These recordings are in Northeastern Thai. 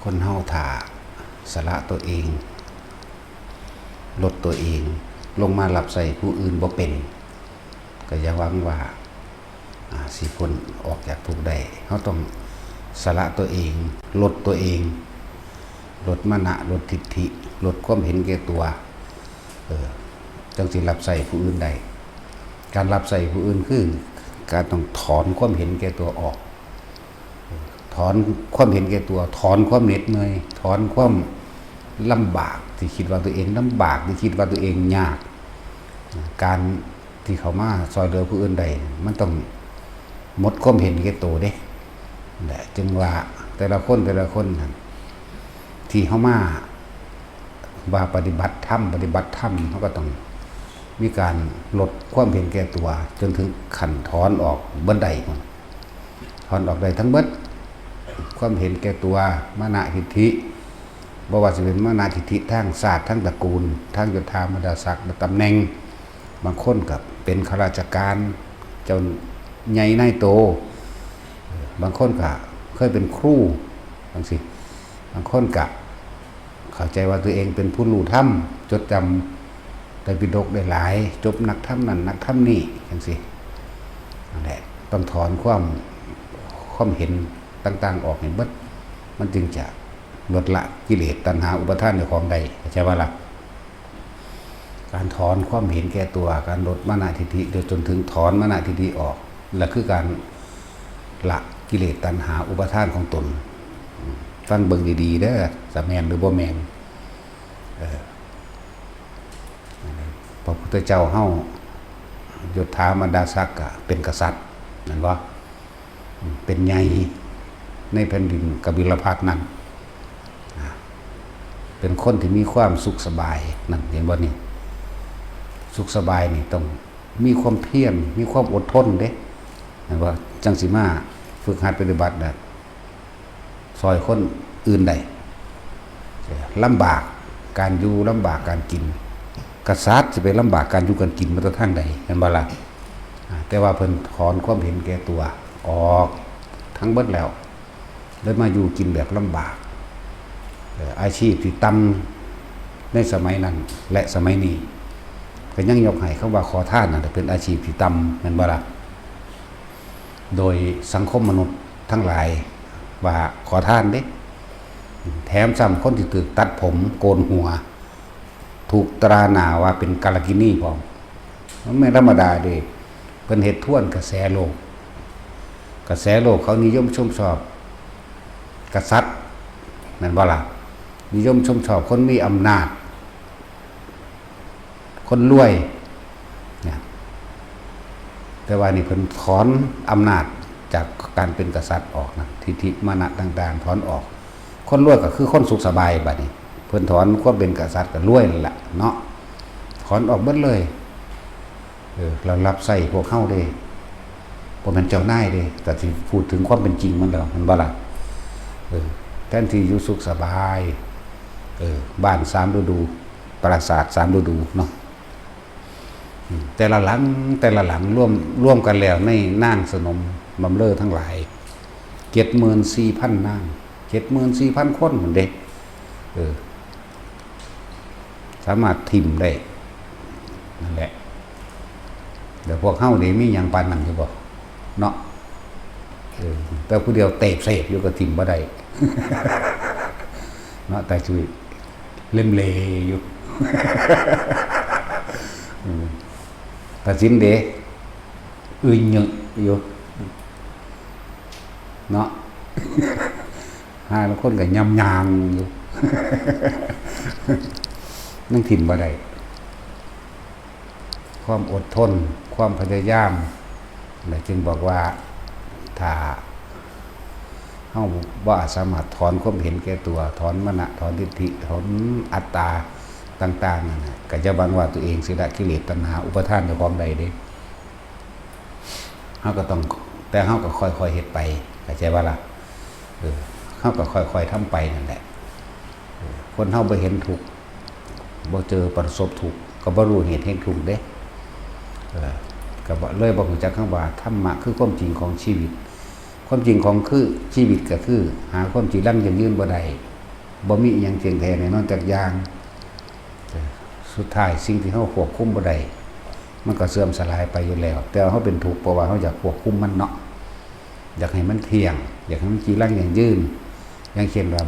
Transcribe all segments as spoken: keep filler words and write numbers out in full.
คนเฮาถ้าสละตัวเอง ลดตัวเอง ลงมารับใช้ผู้อื่นบ่เป็น ก็อย่าหวังว่า อ่า สิพ้นออกจากทุกข์ได้ เฮาต้องสละตัวเอง ลดตัวเอง ลดมานะ ลดทิฐิ ลดความเห็นแก่ตัว เออ จั่งสิรับใช้ผู้อื่นได้ การรับใช้ผู้อื่นคือการต้องถอนความเห็นแก่ตัวออก ถอนความเห็นแก่ตัว ถอนความเหน็ดเหนื่อย ถอนความลำบากที่คิดว่าตัวเองลำบาก ที่คิดว่าตัวเองยาก การที่เข้ามาซ่อยเหลือผู้อื่นได้ มันต้องหมดความเห็นแก่ตัวเด้ นั่นแหละ จึงว่าแต่ละคนแต่ละคนนั่น ที่เข้ามาว่าปฏิบัติธรรม ปฏิบัติธรรม เขาก็ต้องมีการลดความเห็นแก่ตัว จนถึงขั้นถอนออกเบิดได้พุ้น ถอนออกได้ทั้งเบิด ความเห็นแก่ตัว มานะทิฐิ บ่ว่าสิเป็นมานะทิฐิทางชาติ ทางตระกูล ทางยศถาบรรดาศักดิ์และตำแหน่ง บางคนก็เป็นข้าราชการ เจ้าใหญ่นายโต บางคนก็เคยเป็นครู จั่งซี้ บางคนก็เข้าใจว่าตัวเองเป็นผู้รู้ธรรม จดจำไตรปิฎกได้หลาย จบนักธรรมนั่นนักธรรมนี่ จั่งซี้ นั่นแหละ ต้องถอนความ ความเห็นต่างๆออกให้เบิด มันจึงจะลดละกิเลสตัณหาอุปาทานเจ้าของได้ เข้าใจบ่ล่ะ การถอนความเห็นแก่ตัว การลดมานะทิฐิ จนถึงถอนมานะทิฐิออก และคือการละกิเลสตัณหาอุปาทานของตน ฟังเบิ่งดีๆเด้อ จะแม่นหรือบ่แม่น เออ พระพุทธเจ้าเฮา ยศถาบรรดาศักดิ์ก็เป็นกษัตริย์ แม่นบ่ เป็นใหญ่ในแผ่นดินกบิลพัสดุ์นั่น อ่า เป็นคนที่มีความสุขสบาย นั่น เห็นบ่นี่ สุขสบายนี่ต้องมีความเพียร มีความอดทนเด้ เห็นบ่ จั่งสิมาฝึกหัดปฏิบัตินะ ซ่อยคนอื่นได้ ลำบากการอยู่ ลำบากการกิน กษัตริย์สิไปลำบากการอยู่การกินมาแต่ทางใด เห็นบ่ล่ะ อ่า แต่ว่าเพิ่นถอนความเห็นแก่ตัวออกทั้งเบิดแล้ว เลยมาอยู่กินแบบลำบาก เอ่อ อาชีพที่ต่ำในสมัยนั้นและสมัยนี้ ก็ยังยกให้คำว่าขอทานนั่นแหละเป็นอาชีพที่ต่ำ แม่นบ่ล่ะ โดยสังคมมนุษย์ทั้งหลายว่าขอทานเด้ แถมซ้ำคนที่ถูกตัดผมโกนหัว ถูกตราหน้าว่าเป็นกาลกินีพร้อม มันไม่ธรรมดาเด้ เพิ่นเฮ็ดทวนกระแสโลก กระแสโลกเขานิยมชมชอบกษัตริย์ แม่นบ่ล่ะ นิยมชมชอบคนมีอำนาจ คนรวย นะ แต่ว่านี่เพิ่นถอนอำนาจจากการเป็นกษัตริย์ออกนะ ทิฐิมานะต่างๆ ถอนออก คนรวยก็คือคนสุขสบายบัดนี้ เพิ่นถอนความเป็นกษัตริย์ก็รวยนั่นแหละเนาะ ถอนออกเบิดเลย เออ เรารับใช้พวกเฮาเด้ บ่แม่นเจ้านายเด้ แต่ที่พูดถึงความเป็นจริงมันแล้ว แม่นบ่ล่ะ เออ แทนที่อยู่สุขสบาย เออ บ้านสามฤดู ปราสาทสามฤดูเนาะ อืม แต่ละหลัง แต่ละหลังรวม รวมกันแล้วในนางสนมบำเรอทั้งหลาย เจ็ดหมื่นสี่พันนาง เจ็ดหมื่นสี่พันคนพุ้นเด้ เออ สามารถถิ่มได้ นั่นแหละ เดี๋ยวพวกเฮานี่มีหยังปานนั้นอยู่บ่ เนาะ เออ แต่ผู้เดียวเตะเสพอยู่ก็ถิ่มบ่ได้ เนาะ แต่ชีวิตเล่มเลอยู่ อืม ตัดสินเด้ อึยเยอะอยู่ เนาะ หาลางคนก็ยำยางอยู่ นั่งถิ่มบ่ได้ ความอดทน ความพยายาม และจึงบอกว่า ถ้าเฮาบ่สามารถถอนความเห็นแก่ตัว ถอนมานะ ถอนทิฐิ ถอนอัตตาต่างๆนั่นน่ะ ก็อย่าหวังว่าตัวเองสิละกิเลสตัณหาอุปาทานเจ้าของได้เด้ เฮาก็ต้อง แต่เฮาก็ค่อยๆเฮ็ดไป เข้าใจบ่ล่ะ เออ เฮาก็ค่อยๆทำไปนั่นแหละ เออ คนเฮาบ่เห็นทุกข์ บ่เจอประสบทุกข์ ก็บ่รู้เหตุแห่งทุกข์เด้ เออ ก็บ่ เลยบ่รู้จักคำว่าธรรมะคือความจริงของชีวิต ความจริงของคือชีวิตก็คือหาความจีรังยั่งยืนบ่ได้ บ่มีอิหยังเที่ยงแท้แน่นอนจักอย่าง สุดท้ายสิ่งที่เฮาควบคุมบ่ได้ มันก็เสื่อมสลายไปอยู่แล้ว แต่ว่าเฮาเป็นทุกข์เพราะว่าเฮาอยากควบคุมมันเนาะ อยากให้มันเที่ยง อยากให้มันจีรังยั่งยืน อย่างเช่นว่า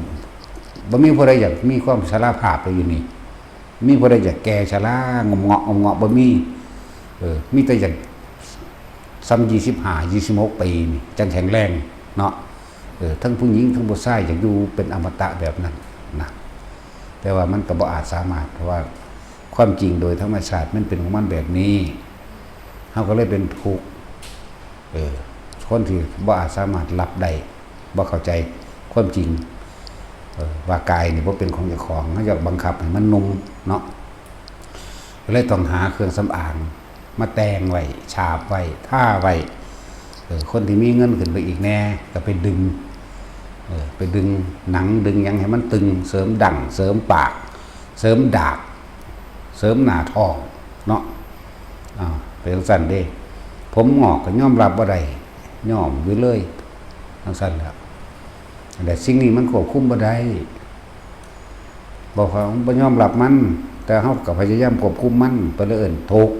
บ่มีผู้ใดอยากมีความชราภาพไปอยู่นี่ มีผู้ใดอยากแก่ชรางมเงาะงมเงาะ บ่มี เออ มีแต่อยากส่ำยี่สิบห้า ยี่สิบหกปีนี่ จั่งแข็งแรงเนาะ เออ ทั้งผู้หญิงทั้งผู้ชายอยากอยู่เป็นอมตะแบบนั้นนะ แต่ว่ามันก็บ่อาจสามารถ เพราะว่าความจริงโดยธรรมชาติมันเป็นของมันแบบนี้ เฮาก็เลยเป็นทุกข์ เออ คนที่บ่อาจสามารถรับได้ บ่เข้าใจความจริง เออ ว่ากายนี่บ่เป็นของเจ้าของ เฮาอยากบังคับให้มันหนุ่มเนาะ ก็เลยต้องหาเครื่องสำอางมาแต่งไว้ ฉาบไว้ ทาไว้ เออ คนที่มีเงินขึ้นไปอีกแน่ ก็ไปดึง เออ ไปดึงหนังดึงหยังให้มันตึง เสริมดั้ง เสริมปาก เสริมดาก เสริมหน้าท้องเนาะ อ้าว เป็นจั่งซั้นเด้ ผมงอกก็ยอมรับบ่ได้ ย้อมอยู่เลย จั่งซั้นแหละ แต่สิ่งนี้มันควบคุมบ่ได้ บ่ บ่ยอมรับมัน แต่เฮาก็พยายามควบคุมมัน เพิ่นเลยเอิ้นทุกข์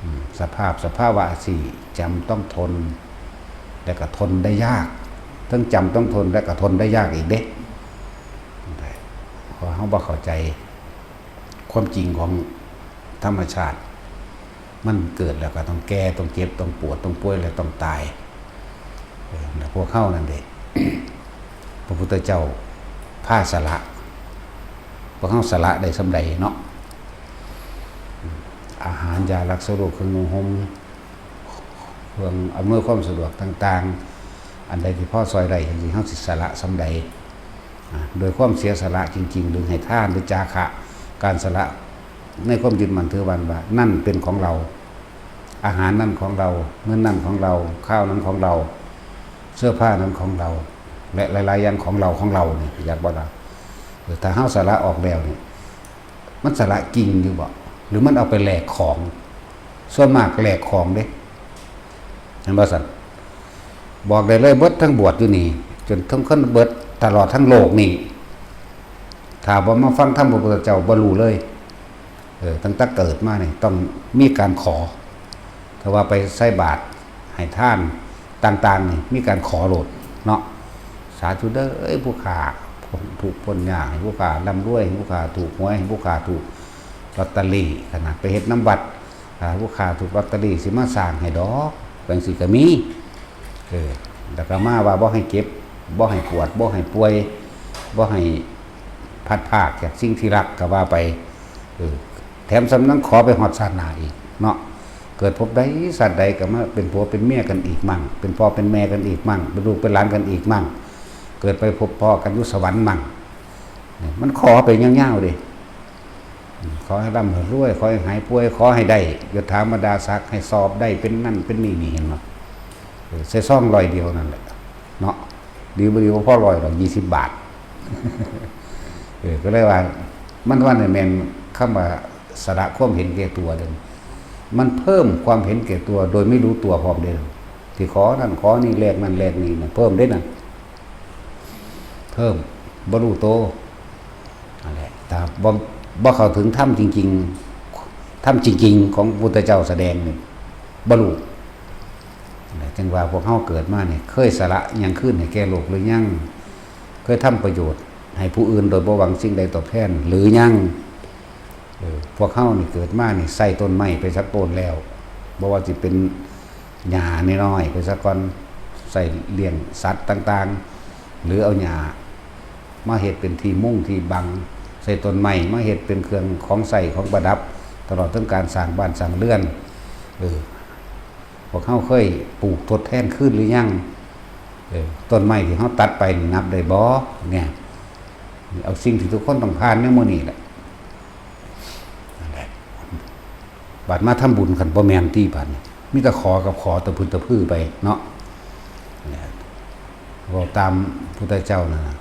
อืม สภาพ สภาวะสี่ จำต้องทน และก็ทนได้ยาก ทั้งจำต้องทน และก็ทนได้ยากอีกเด้ เพราะเฮาบ่เข้าใจความจริงของธรรมชาติ มันเกิดแล้วก็ต้องแก่ ต้องเจ็บ ต้องปวด ต้องป่วย และต้องตาย เออ แล้วพวกเฮานั่นเด้ พระพุทธเจ้าพาสละ พวกเฮาสละได้ส่ำใดเนาะ อาหาร ยารักษาโรค เครื่องนุ่งห่ม เครื่องอำนวยความสะดวกต่างๆ อันใดที่พอซ่อยได้ จั่งซี้ เฮาสิสละส่ำใด อ่ะ โดยความเสียสละจริงๆ หรือให้ทาน หรือจาคะ การสละในความยึดมั่นถือมั่นว่า นั่นเป็นของเรา อาหารนั่นของเรา เงินนั่นของเรา ข้าวนั้นของเรา เสื้อผ้านั้นของเรา และหลายๆอย่างของเรา ของเรานี่ อยากบ่ล่ะ เออ ถ้าเฮาสละออกแล้วนี่ มันสละจริงอยู่บ่ หรือมันเอาไปแลกของ ส่วนมากแลกของเด้ เห็นบ่ซั่น บอกได้เลย เบิดทั้งบวชอยู่นี่ จนทั้งคนเบิดตลอดทั้งโลกนี่ ถ้าบ่มาฟังธรรมพระพุทธเจ้า บ่รู้เลย เออ ตั้งแต่เกิดมานี่ต้องมีการขอ ถ้าว่าไปใส่บาตรให้ทานต่างๆนี่ มีการขอโลดเนาะ สาธุเด้อ เอ้ย ผู้ข้าพ้นทุกข์พ้นยาก ให้ผู้ข้าร่ำรวย ให้ผู้ข้าถูกหวย ให้ผู้ข้าถูกลอตเตอรี่ ขนาดไปเฮ็ดนำวัด อ่า ผู้ข้าถูกลอตเตอรี่สิมาสร้างให้ดอก จั่งซี้ก็มี เออ แล้วก็มาว่าบ่ให้เจ็บ บ่ให้ปวด บ่ให้ป่วย บ่ให้พลัดพรากจากสิ่งที่รัก ก็ว่าไป เออ แถมส่ำนั้นขอไปฮอดชาติหน้าอีกเนาะ เกิดภพใดชาติใดก็มาเป็นผัวเป็นเมียกันอีกมั่ง เป็นพ่อเป็นแม่กันอีกมั่ง เป็นลูกเป็นหลานกันอีกมั่ง เกิดไปพบพ้อกันอยู่สวรรค์มั่ง เนี่ย มันขอไปยาวๆเด้ ขอให้ร่ำให้รวย ขอให้หายป่วย ขอให้ได้ยศถาบรรดาศักดิ์ ให้สอบได้เป็นนั่นเป็นนี่ นี่ เห็นบ่ เออ ใส่ซองร้อยเดียวนั่นแหละเนาะ ดีบ่ดีบ่พอร้อยดอก ยี่สิบบาท เออ ก็เลยว่า มันว่าเนี่ยแม่นคำว่าสละความเห็นแก่ตัวเด้อ มันเพิ่มความเห็นแก่ตัวโดยไม่รู้ตัวพร้อมเด้อ ที่ขอนั่นขอนี่ แลกนั่นแลกนี่น่ะ เพิ่มเด้นั่น เพิ่ม บ่รู้โต นั่นแหละ ถ้าบ่ บ่เข้าถึงธรรมจริงๆ ธรรมจริงๆ ของพระพุทธเจ้าแสดงนี่ บ่รู้ นั่นแหละ จึงว่าพวกเฮาเกิดมานี่ เคยสละหยังคืนให้แก่โลกหรือยัง เคยทำประโยชน์ให้ผู้อื่นโดยบ่หวังสิ่งใดตอบแทนหรือยัง เออ พวกเฮานี่เกิดมานี่ใส่ต้นไม้ไปสักต้นแล้ว บ่ว่าสิเป็นหญ้าน้อยๆไปซะก่อน ใส่เลี้ยงสัตว์ต่างๆ หรือเอาหญ้ามาเฮ็ดเป็นที่มุงที่บัง ใส่ต้นไม้มาเฮ็ดเป็นเครื่องของใช้ของประดับ ตลอดถึงการสร้างบ้านสร้างเรือน เออ พวกเฮาเคยปลูกทดแทนคืนหรือยัง เออ ต้นไม้ที่เฮาตัดไปนี่นับได้บ่ เนี่ย เอาสิ่งที่ทุกคนต้องผ่านในมื้อนี้แหละ นั่นแหละ บัดมาทำบุญคันบ่แม่นติ บัดนี้มีแต่ขอกับขอ ตะพึดตะพือไปเนาะ เนี่ย เว้าตามพุทธเจ้านั่นน่ะ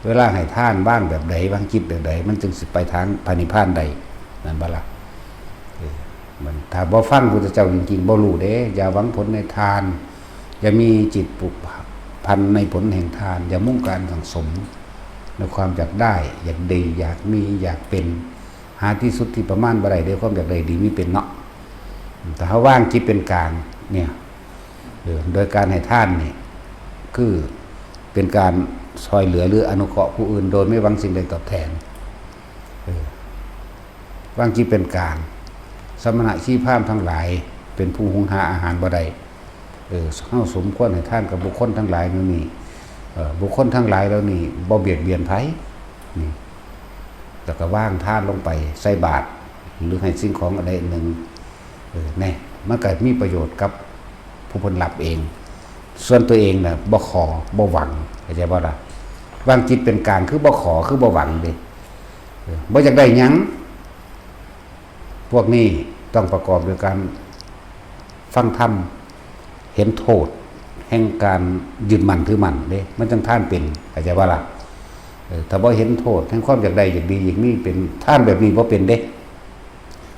เวลาให้ทานวางแบบใด วางจิตแบบใด มันจึงสิไปทางพระนิพพานได้ นั่นบ่ล่ะ เออ มัน ถ้าบ่ฟังพุทธเจ้าจริงๆ บ่รู้เด้ อย่าหวังผลในทาน อย่ามีจิตผูกพันในผลแห่งทาน อย่ามุ่งการสั่งสม ในความอยากได้ อยากดี อยากมี อยากเป็น หาที่สุดที่ประมาณบ่ได้เด้ ความอยากได้ดีมีเป็นเนาะ แต่ถ้าวางจิตเป็นกลางเนี่ย เออ โดยการให้ทานนี่ คือเป็นการช่วยเหลือหรืออนุเคราะห์ผู้อื่น โดยไม่หวังสิ่งใดตอบแทน เออ วางจิตเป็นกลาง สมณะชีพราหมณ์ทั้งหลาย เป็นผู้หุงหาอาหารบ่ได้ เออ เฮาสมควรให้ทานกับบุคคลทั้งหลายเหล่านี้ เออ บุคคลทั้งหลายเหล่านี้บ่เบียดเบียนไผ นี่ แล้วก็วางทานลงไป ใส่บาตร หรือให้สิ่งของอันใดอันหนึ่ง เออ แน่ มันก็มีประโยชน์กับผู้เพิ่นรับเอง ส่วนตัวเองน่ะ บ่ขอ บ่หวัง เข้าใจบ่ล่ะ วางจิตเป็นกลาง คือบ่ขอ คือบ่หวังเด้ เออ บ่อยากได้หยัง พวกนี้ต้องประกอบด้วยการฟังธรรม เห็นโทษแห่งการยึดมั่นถือมั่นเด้ มันจังทานเป็น เข้าใจบ่ล่ะ เออ ถ้าบ่เห็นโทษแห่งความอยากได้ อยากดี อยากมีเป็น ทานแบบนี้บ่เป็นเด้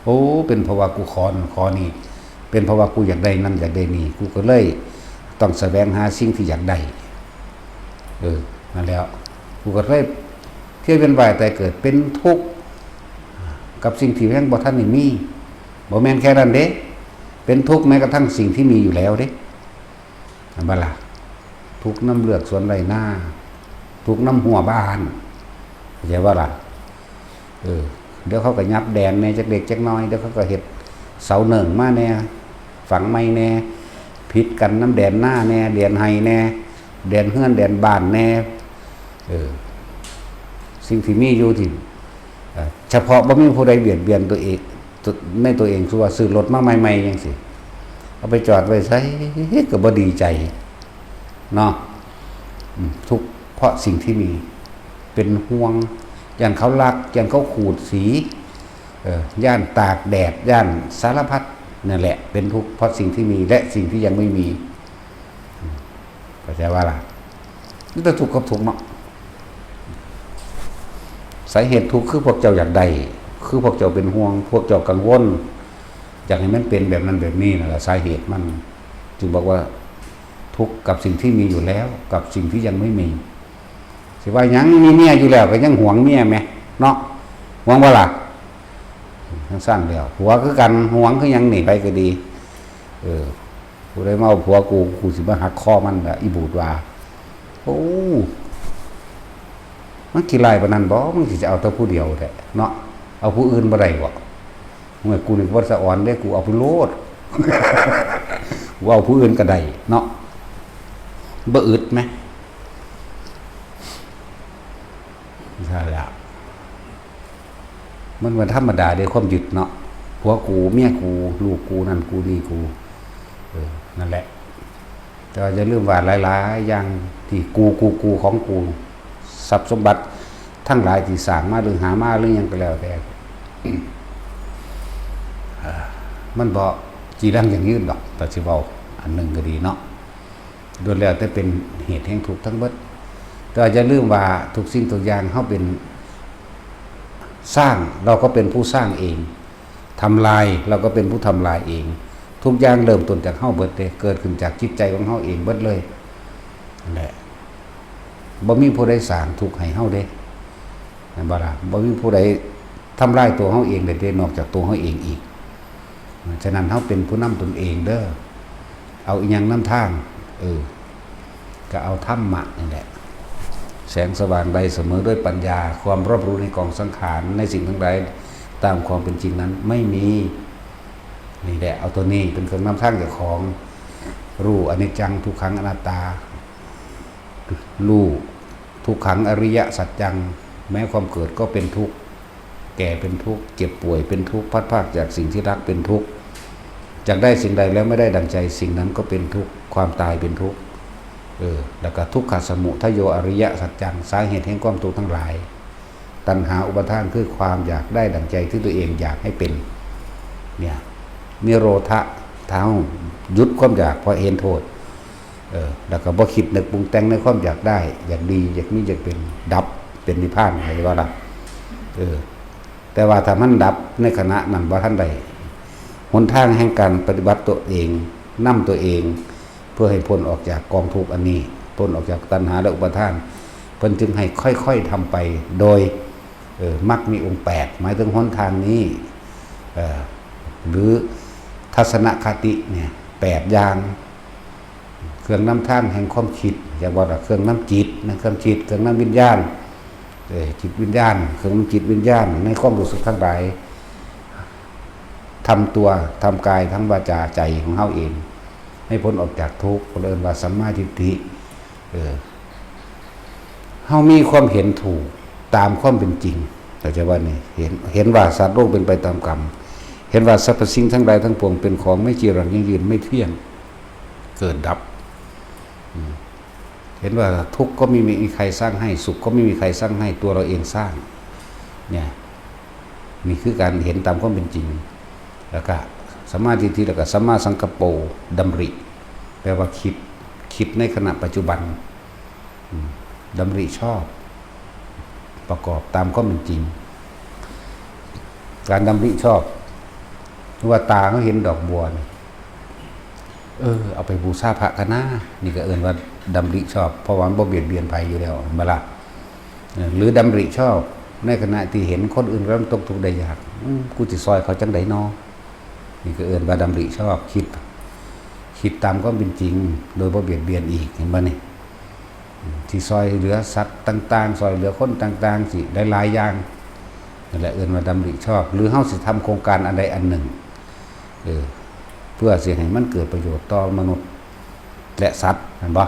โอ้ เป็นเพราะว่ากูขอนั่นขอนี่ เป็นเพราะว่ากูอยากได้นั่นอยากได้นี่ กูก็เลยต้องแสวงหาสิ่งที่อยากได้ เออ นั่นแหล้ว กูก็เลยเที่ยวเวียนว่ายตายเกิด เป็นทุกข์กับสิ่งที่ยังบ่ทันได้มี บ่แม่นแค่นั้นเด้ เป็นทุกข์แม้กระทั่งสิ่งที่มีอยู่แล้วเด้ เห็นบ่ล่ะ ทุกข์นำเฮือนสวนไร่นา ทุกข์นำรั้วบ้าน เข้าใจบ่ล่ะ เออ เดี๋ยวเขาก็หยับแดนแหน่จักเล็กจักน้อย เดี๋ยวเขาก็เฮ็ดเสาเนิ่งมาแหน่ ฝังใหม่แหน่ ผิดกันนำแดนนาแหน่ แดนไฮ่แหน่ แดนเฮือนแดนบ้านแหน่ เออ สิ่งที่มีอยู่ที่ เอ่อ เฉพาะบ่มีผู้ใดเบียดเบียนตัวเอง ตัว ในตัวเอง คือว่าซื้อรถมาใหม่ๆจังซี้ เอาไปจอดไว้ไสก็บ่ดีใจ เนาะ อืม ทุกข์เพราะสิ่งที่มี เป็นห่วง ย้านเขาลัก ย้านเขาขูดสี เอ่อ ย้านตากแดด ย้านสารพัด นั่นแหละ เป็นทุกข์เพราะสิ่งที่มี และสิ่งที่ยังไม่มี อืม เข้าใจบ่ล่ะ มีแต่ทุกข์กับทุกข์เนาะ สาเหตุทุกข์คือพวกเจ้าอยากได้ คือพวกเจ้าเป็นห่วง พวกเจ้ากังวล อยากให้มันเป็นแบบนั้นแบบนี้นั่นแหละ สาเหตุมัน จึงบอกว่าทุกข์กับสิ่งที่มีอยู่แล้ว กับสิ่งที่ยังไม่มี สิว่าหยัง มีเมียอยู่แล้วก็ยังหวงเมียแหม เนาะ หวงบ่ล่ะ จังซั่นแล้ว ผัวคือกัน หวงคือหยังนี่ ไผก็ดี เออ ผู้ใดมาเอาผัวกู กูสิมาหักคอมันล่ะ อีบูดว่า โอ้ มันขี้ร้ายปานนั้นบ่ มึงสิจะเอาแต่ผู้เดียวแท้เนาะ เอาผู้อื่นบ่ได้บ่ เมื่อกูนี่บ่สะออนเด้ กูเอาผู้โลด กูเอาผู้อื่นก็ได้เนาะ บ่อึดแหม นั่นแหละ มันบ่ธรรมดาเด้ ความยึดเนาะ ผัวกู เมียกู ลูกกู นั่นกู นี่กู เออ นั่นแหละ แต่ว่าอย่าลืมว่าหลายๆอย่างที่กู กู กู ของกู ทรัพย์สมบัติทั้งหลายที่สร้างมาหรือหามาหรือหยังก็แล้วแต่ เอ่อ มันบ่จีรังยั่งยืนดอก แต่สิเว้าอันหนึ่งก็ดีเนาะ ล้วนแล้วแต่เป็นเหตุแห่งทุกข์ทั้งเบิด แต่ว่าอย่าลืมว่าทุกสิ่งทุกอย่างเฮาเป็น สร้าง เราก็เป็นผู้สร้างเอง ทำลาย เราก็เป็นผู้ทำลายเอง ทุกอย่างเริ่มต้นจากเฮาเบิดเด้ เกิดขึ้นจากจิตใจของเฮาเองเบิดเลย นั่นแหละ บ่มีผู้ใดสร้างทุกข์ให้เฮาเด้ แม่นบ่ล่ะ บ่มีผู้ใดทำลายตัวเฮาเองได้เด้ นอกจากตัวเฮาเองอีก ฉะนั้นเฮาเป็นผู้นำตนเองเด้อ เอาอิหยังนำทาง เออ ก็เอาธรรมะนี่แหละ แสงสว่างได้เสมอด้วยปัญญา ความรอบรู้ในกองสังขาร ในสิ่งทั้งหลายตามความเป็นจริงนั้นไม่มี นี่แหละ เอาตัวนี้เป็นเครื่องนำทางเจ้าของ รู้อนิจจัง ทุกขัง อนัตตา รู้ทุกขัง อริยสัจจัง แม้ความเกิดก็เป็นทุกข์ แก่เป็นทุกข์ เจ็บป่วยเป็นทุกข์ พลัดพรากจากสิ่งที่รักเป็นทุกข์ อยากได้สิ่งใดแล้วไม่ได้ดังใจ สิ่งนั้นก็เป็นทุกข์ ความตายเป็นทุกข์ เออ แล้วก็ทุกขสมุทัยโย อริยสัจจัง สาเหตุแห่งความทุกข์ทั้งหลาย ตัณหาอุปาทานคือความอยากได้ดังใจที่ตัวเองอยากให้เป็น เนี่ย นิโรธะ ถ้าเฮาหยุดความอยากเพราะเห็นโทษ เออ แล้วก็บ่คิดนึกปรุงแต่งในความอยากได้ อยากดี อยากมี อยากเป็น ดับ เป็นนิพพาน เข้าใจบ่ล่ะ เออ แต่ว่าถ้ามันดับในขณะนั้นบ่ทันได้ หนทางแห่งการปฏิบัติตัวเอง นำตัวเอง เพื่อให้พ้นออกจากกองทุกข์อันนี้ พ้นออกจากตัณหาและอุปาทาน เพิ่นจึงให้ค่อยๆทำไปโดย เออ มรรคมีองค์แปด หมายถึงหนทางนี้ เออ หรือทัศนคติเนี่ย แปดอย่าง เครื่องนำทางแห่งความคิด เรียกว่าเครื่องนำจิตนะ เครื่องจิต เครื่องนำวิญญาณ เออ จิตวิญญาณ เครื่องนำจิตวิญญาณ ในความรู้สึกทั้งหลาย ทำตัว ทำกาย ทั้งวาจา ใจของเฮาเอง ให้พ้นออกจากทุกข์ เพิ่นเอิ้นว่าสัมมาทิฏฐิ เออ เฮามีความเห็นถูกตามความเป็นจริง เข้าใจว่านี่ เห็น เห็นว่าสัตว์โลกเป็นไปตามกรรม เห็นว่าสรรพสิ่งทั้งหลายทั้งปวงเป็นของไม่จีรังยั่งยืน ไม่เที่ยง เกิดดับ อืม เห็นว่าทุกข์ก็ไม่มีใครสร้างให้ สุขก็ไม่มีใครสร้างให้ ตัวเราเองสร้าง เนี่ย นี่คือการเห็นตามความเป็นจริง แล้วก็สัมมาทิฏฐิ แล้วก็สัมมาสังกัปโป ดำริ แปลว่าคิด คิดในขณะปัจจุบัน อืม ดำริชอบ ประกอบตามความเป็นจริง การดำริชอบ ว่าตาเขาเห็นดอกบัวนี่ เออ เอาไปบูชาพระกะนา นี่ก็เอิ้นว่าดำริชอบ เพราะว่ามันบ่เบียดเบียนไผอยู่แล้ว เห็นบ่ล่ะ เออ หรือดำริชอบ ในขณะที่เห็นคนอื่นกำลังตกทุกข์ได้ยาก อืม กูสิซอยเขาจั่งใดน้อ นี่ก็เอิ้นว่าดำริชอบ คิด คิดตามความเป็นจริง โดยบ่เบียดเบียนอีก เห็นบ่นี่ ที่ซอยเหลือสัตว์ต่างๆ ซอยเหลือคนต่างๆ สิหลายๆอย่าง นั่นแหละเอิ้นว่าดำริชอบ หรือเฮาสิทำโครงการอันใดอันหนึ่ง เออ เพื่อสิให้มันเกิดประโยชน์ต่อมนุษย์และสัตว์ แม่นบ่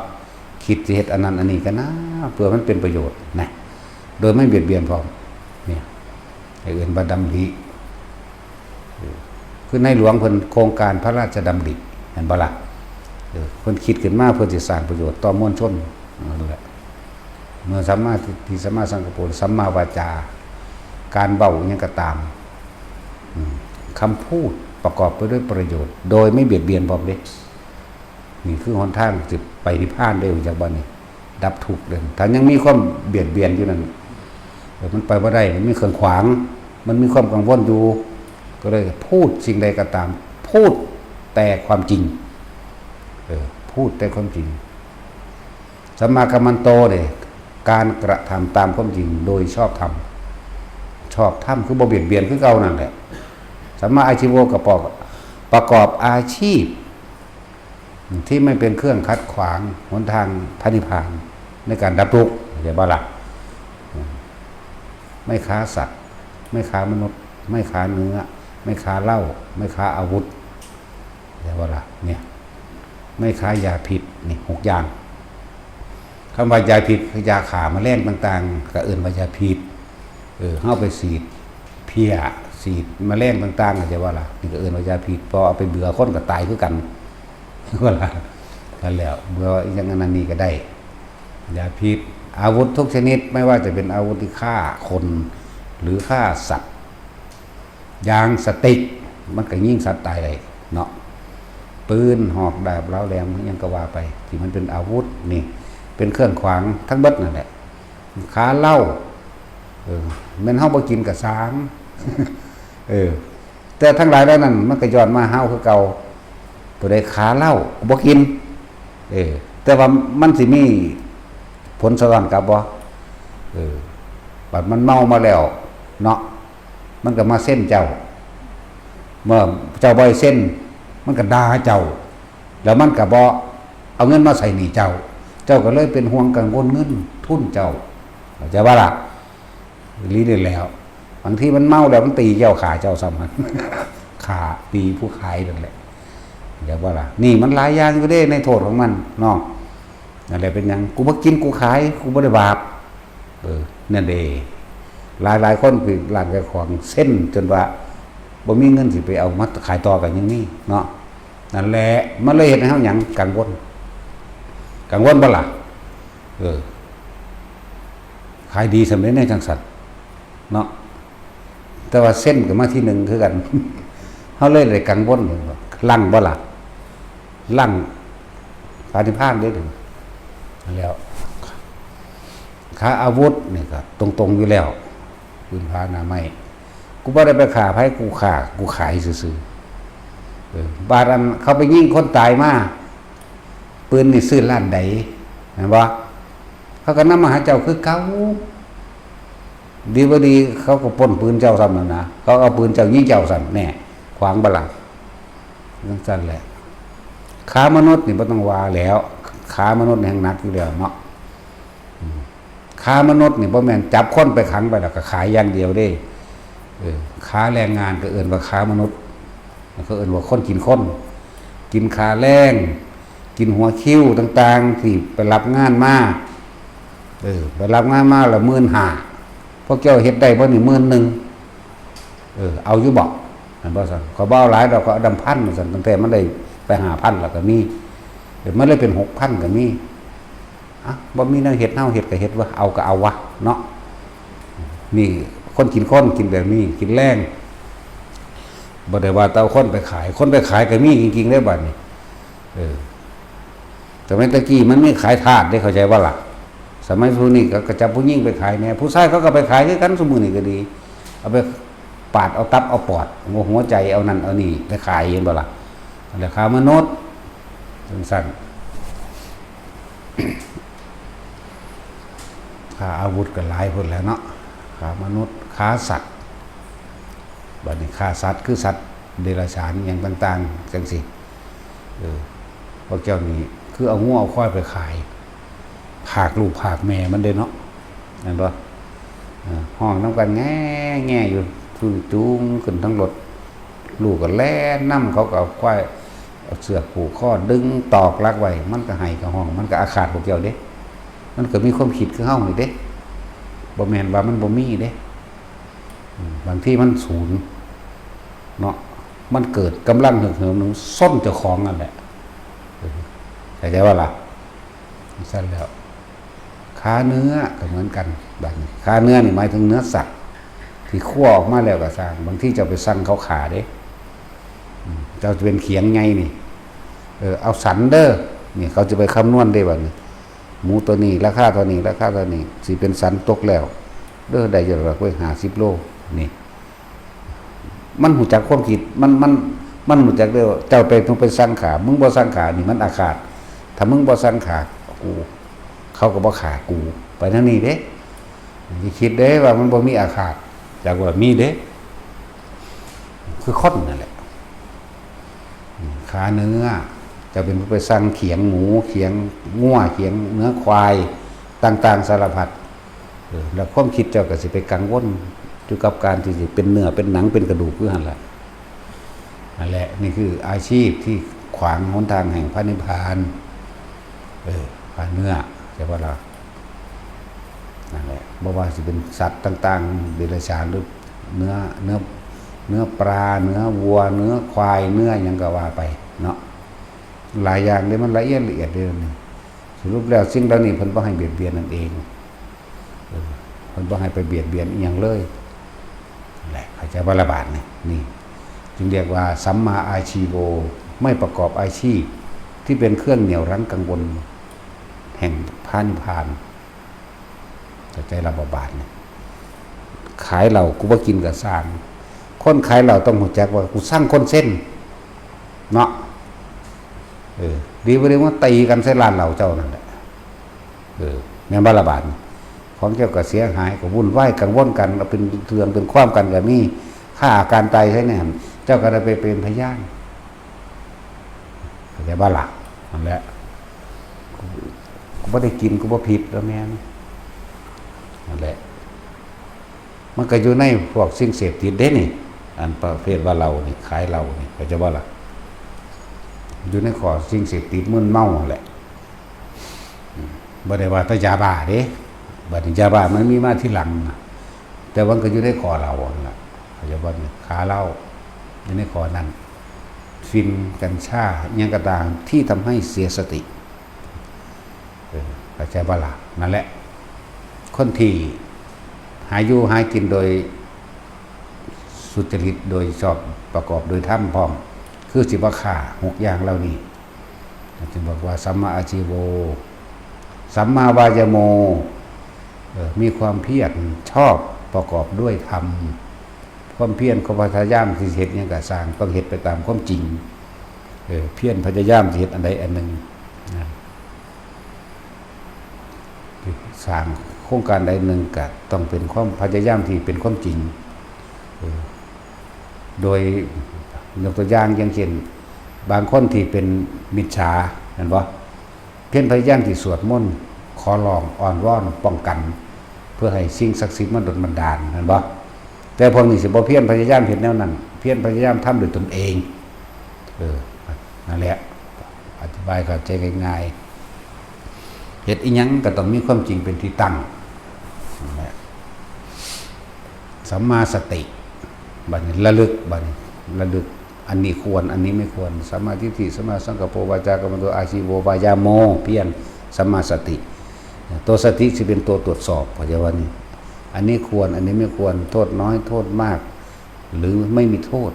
คิดสิเฮ็ดอันนั้นอันนี้กะนา เพื่อมันเป็นประโยชน์นะ โดยไม่เบียดเบียนพร้อม เนี่ย ให้เอิ้นว่าดำริ เออ คือในหลวงเพิ่นโครงการพระราชดำริ เห็นบ่ล่ะ เออ เพิ่นคิดขึ้นมาเพื่อสิสร้างประโยชน์ต่อมวลชน นั่นแหละ เมื่อสัมมาทิฏฐิ สัมมาสังกัปโป สัมมาวาจา การเว้าอิหยังก็ตาม อืม คำพูดประกอบไปด้วยประโยชน์ โดยไม่เบียดเบียนพร้อมเด้ นี่คือหนทางสิไปนิพพานเด้ จากบัดนี้ ดับทุกข์เด้ ถ้ายังมีความเบียดเบียนอยู่นั่น เออ มันไปบ่ได้ มันมีเครื่องขวาง มันมีความกังวลอยู่ ก็เลยพูดสิ่งใดก็ตาม พูดแต่ความจริง เออ พูดแต่ความจริง สัมมากัมมันโตเนี่ย การกระทำตามความจริงโดยชอบธรรม ชอบธรรมคือบ่เบียดเบียนคือเก่านั่นแหละ สัมมาอาชีโว ก็ประกอบ ประกอบอาชีพ ที่ไม่เป็นเครื่องขัดขวางหนทางพระนิพพาน ในการดับทุกข์ เข้าใจบ่ล่ะ ไม่ค้าสัตว์ ไม่ค้ามนุษย์ ไม่ค้าเนื้อ ไม่ค้าเหล้า ไม่ค้าอาวุธ เข้าใจบ่ล่ะ เนี่ย ไม่ค้ายาพิษ นี่ หกอย่าง คำว่ายาพิษคือยาฆ่าแมลงต่างๆ ก็เอิ้นว่ายาพิษ เออ เฮาไปฉีดเพี้ย ฉีดแมลงต่างๆ เข้าใจบ่ล่ะ นี่ก็เอิ้นว่ายาพิษ พอเอาไปเบื่อคนก็ตายคือกัน ว่าล่ะ นั่นแหละ เบื่ออีหยังอันนั้นนี่ก็ได้ ยาพิษ อาวุธทุกชนิด ไม่ว่าจะเป็นอาวุธที่ฆ่าคน หรือฆ่าสัตว์ อย่างสติ๊ก มันก็ยิงสัตว์ตายได้เนาะ ปืน หอก ดาบ เหลาแหลม อิหยังก็ว่าไป ที่มันเป็นอาวุธนี่ เป็นเครื่องขวางทั้งเบิดนั่นแหละ ฆ่าเหล้า เออ แม่นเฮาบ่กินก็ซ่าง เออ แต่ทั้งหลายเหล่านั้นมันก็ย้อนมาหาเฮาคือเก่า ผู้ใดฆ่าเหล้าบ่กิน เออ แต่ว่ามันสิมีผลสะท้อนกลับบ่ เออ บัดมันเมามาแล้วเนาะ มันก็มาเซ็นเจ้า เมื่อเจ้าบ่ให้เซ็น มันก็ด่าเจ้า แล้วมันก็บ่เอาเงินมาใส่หนี้เจ้า เจ้าก็เลยเป็นห่วงกังวลเงินทุนเจ้า เข้าใจบ่ล่ะ อีหลีนี่แหล้ว บางทีมันเมาแล้วมันตีเจ้า ฆ่าเจ้าซ้ำหั่น ฆ่าตีผู้ขายนั่นแหละ เข้าใจบ่ล่ะ นี่มันหลายอย่างอยู่เด้ในโทษของมันเนาะ นั่นแหละเป็นหยัง กูบ่กินกูขาย กูบ่ได้บาป เออ นั่นเด้ หลายๆคนคือร้านขายของเซ็นจนว่าบ่มีเงินสิไปเอามาขายต่อก็ยังมีเนาะ นั่นแหละ มันเลยเฮ็ดให้เฮาหยัง กังวล กังวลบ่ล่ะ เออ ขายดีส่ำใด๋แนวจั่งซั้นเนาะ แต่ว่าเซ็นก็มาที่หนึ่งคือกัน เฮาเลยได้กังวล ลังบ่ล่ะ ลังพระนิพพานเด้ แล้ว ฆ่าอาวุธนี่ก็ตรงๆอยู่แล้ว ปืนพาหน้าไม้ กูบ่ได้ไปฆ่าไผ กูฆ่า กูขายซื่อๆ เออ บาดอันเขาไปยิงคนตายมา ปืนนี่ซื้อร้านใด แม่นบ่ เขาก็นำมาหาเจ้าคือเก่า ดีบ่ดีเขาก็ปล้นปืนเจ้าซ้ำนั่นนะ เขาเอาปืนเจ้ายิงเจ้าซ้ำแน่ ขวางบ่ล่ะ จั่งซั่นแหละ ค้ามนุษย์นี่บ่ต้องว่าแล้ว ค้ามนุษย์นี่แฮ่งหนักอยู่แล้วเนาะ อืม ค้ามนุษย์นี่บ่แม่นจับคนไปขังไปแล้วก็ขายอย่างเดียวเด้ เออ ค้าแรงงานก็เอิ้นว่าค้ามนุษย์ ก็เอิ้นว่าคนกินคน กินค่าแรง กินหัวคิวต่างๆ ที่ไปรับงานมา เออ ไปรับงานมาละหมื่นห้า พวกเจ้าเฮ็ดได้บ่นี่หมื่นหนึ่ง เออ เอาอยู่บ่ แม่นบ่ซั่น ข้อยบ่เอาหลายดอก ข้อยเอาดำพันว่าซั่น ตั้งแต่มันได้ไปห้าพันแล้วก็มี เดี๋ยวมันเลยเป็นหกพันก็มี อ่ะ บ่มีแนวเฮ็ด เฮาเฮ็ดก็เฮ็ดวะ เอาก็เอาวะ เนาะ นี่คนกินคนกินแบบนี้ กินแรง บ่ได้ว่าแต่เอาคนไปขาย คนไปขายก็มีจริงๆเด้บัดนี้ เออ สมัยตะกี้มันมีขายทาสเด้ เข้าใจบ่ล่ะ สมัยซุมื้อนี้ก็ ก็จับผู้หญิงไปขายแหน่ ผู้ชายเขาก็ไปขายคือกันซุมื้อนี้ก็ดี เอาไปปาดเอาตับเอาปอด เอาหัวใจเอานั่นเอานี่ไปขาย เห็นบ่ล่ะ นั่นแหละค้ามนุษย์ จั่งซั่น ค้าอาวุธก็หลายพุ้นแหล้วเนาะ ค้ามนุษย์ ค้าสัตว์ บัดนี้ค้าสัตว์คือสัตว์เดรัจฉานอิหยังต่างๆ จั่งซี้ เออ พวกเจ้านี่คือเอางัวเอาควายไปขาย พรากลูกพรากแม่มันเด้เนาะ แม่นบ่ เออ ฮ้องนำกันแง่ๆอยู่ จูงขึ้นทั้งรถ ลูกก็แล่นนำ เขาก็เอาควาย เอาเสือกผูกคอ ดึงตอกหลักไว้ มันก็ไห้ก็ฮ้อง มันก็อาฆาตพวกเจ้าเด้ มันก็มีความคิดคือเฮานี่เด้ บ่แม่นว่ามันบ่มีเด้ อืม บางทีมันสูนเนาะ มันเกิดกำลังฮึกเหิมหนึ่งซนเจ้าของนั่นแหละ เออ เข้าใจบ่ล่ะ ซั่นแล้ว ค้าเนื้อก็เหมือนกัน บัดนี้ ค้าเนื้อนี่หมายถึงเนื้อสัตว์ ที่คั่วออกมาแล้วก็ซ่าง บางทีเจ้าไปสั่งเขาฆ่าเด้ อืม เจ้าจะเป็นเขียงไงนี่ เออ เอาสันเด้อ นี่เขาจะไปคำนวณได้บัดนี้ หมูตัวนี้ราคาเท่านี้ ราคาเท่านี้ สิเป็นสันตกแล้ว เด้อ ได้อยู่ดอกเว้ย ห้าสิบโล นี่ มันฮู้จักความคิด มัน มัน มันฮู้จักเด้อ เจ้าไป มึงไปสั่งฆ่า มึงบ่สั่งฆ่า นี่มันอาฆาต ถ้ามึงบ่สั่งฆ่ากู เขาก็บ่ฆ่ากู ไปทางนี้เด้ อย่าคิดเด้ว่ามันบ่มีอาฆาต จักว่ามีเด้ คือคนนั่นแหละ อืม ค้าเนื้อ เจ้าเป็นผู้ไปสั่งเขียงหมู เขียงงัว เขียงเนื้อควาย ต่างๆ สารพัด เออ แล้วความคิดเจ้าก็สิไปกังวลอยู่กับการที่สิเป็นเนื้อ เป็นหนัง เป็นกระดูกคือหั่นล่ะ นั่นแหละ นี่คืออาชีพที่ขวางหนทางแห่งพระนิพพาน เออ ค้าเนื้อ ใช่ปะล่ะ นั่นแหละ บ่ว่าสิเป็นสัตว์ต่างๆ เดรัจฉาน หรือเนื้อ เนื้อ เนื้อปลา เนื้อวัว เนื้อควาย เนื้อหยังก็ว่าไปเนาะ หลายอย่างเลย มันละเอียดละเอียดเลยนี่ สรุปแล้วสิ่งเหล่านี้เพิ่นบ่ให้เบียดเบียนนั่นเอง เออ เพิ่นบ่ให้ไปเบียดเบียนอีหยังเลย นั่นแหละ เข้าใจบ่ละบาดนี่ นี่ จึงเรียกว่าสัมมาอาชีโว ไม่ประกอบอาชีพที่เป็นเครื่องเหนี่ยวรั้งกังวลแห่งพระนิพพาน เข้าใจละบ่บาดนี่ ขายเหล้ากูบ่กินก็ซ่าง คนขายเหล้าต้องฮู้จักว่ากูซังคนเซ็น เนาะ เออ ดีบ่ดีมาตีกันใส่ร้านเหล้าเจ้านั่นแหละ เออ แม่นบ่ละบาดนี่ ของเจ้าก็เสียหาย ก็วุ่นวายกังวลกัน เอาเป็นเรื่องเป็นความกันก็มี ฆ่ากันตายใส่แน่น เจ้าก็ได้ไปเป็นพยาน เข้าใจบ่ล่ะ นั่นแหละ กู กูบ่ได้กิน กูบ่ผิดแล้วแม่น นั่นแหละ มันก็อยู่ในพวกสิ่งเสพติดเด้นี่ อันประเภทว่าเหล้านี่ ขายเหล้านี่ เข้าใจบ่ล่ะ อยู่ในข้อสิ่งเสพติดมึนเมานั่นแหละ อืม บ่ได้ว่าแต่ยาบ้าเด้ บัดนี้ยาบ้ามันมีมาทีหลังนะ แต่มันก็อยู่ในข้อเหล้านั่นล่ะ เข้าใจบ่นี่ ค้าเหล้า อยู่ในข้อนั้น ฝิ่น กัญชา อิหยังก็ตามที่ทำให้เสียสติ เออ เข้าใจบ่ล่ะ นั่นแหละ คนที่หาอยู่หากินโดยสุจริต โดยชอบ ประกอบโดยธรรมพร้อม คือสิบ่ฆ่าหกอย่างเหล่านี้ จึงบอกว่าสัมมาอาชีโว สัมมาวายาโม เอ่อ มีความเพียรชอบประกอบด้วยธรรม ความเพียร ความพยายามที่เฮ็ดหยังก็ซ่าง ต้องเฮ็ดไปตามความจริง เออ เพียรพยายามที่เฮ็ดอันใดอันหนึ่งนะ สิ สร้างโครงการใดหนึ่งก็ต้องเป็นความพยายามที่เป็นความจริง เออ โดยยกตัวอย่างอย่างเช่น บางคนที่เป็นมิจฉา เห็นบ่ เพียรพยายามที่สวดมนต์ ขอร้องอ้อนวอนป้องกัน เพื่อให้สิ่งศักดิ์สิทธิ์มาดลบันดาล เห็นบ่ แต่พวกนี้สิบ่เพียรพยายามเฮ็ดแนวนั้น เพียรพยายามทำด้วยตนเอง เออ นั่นแหละ อธิบายเข้าใจง่ายๆ เฮ็ดอีหยังก็ต้องมีความจริงเป็นที่ตั้ง นั่นแหละ สัมมาสติ บัดนี้ระลึก บัดนี้ระลึก อันนี้ควร อันนี้ไม่ควร สัมมาทิฏฐิ สัมมาสังกัปโป วาจากำมโต อาชีโว วายาโม เพียร สัมมาสติ ตัวสติสิเป็นตัวตรวจสอบ เข้าใจว่านี่ อันนี้ควร อันนี้ไม่ควร โทษน้อย โทษมาก หรือไม่มีโทษ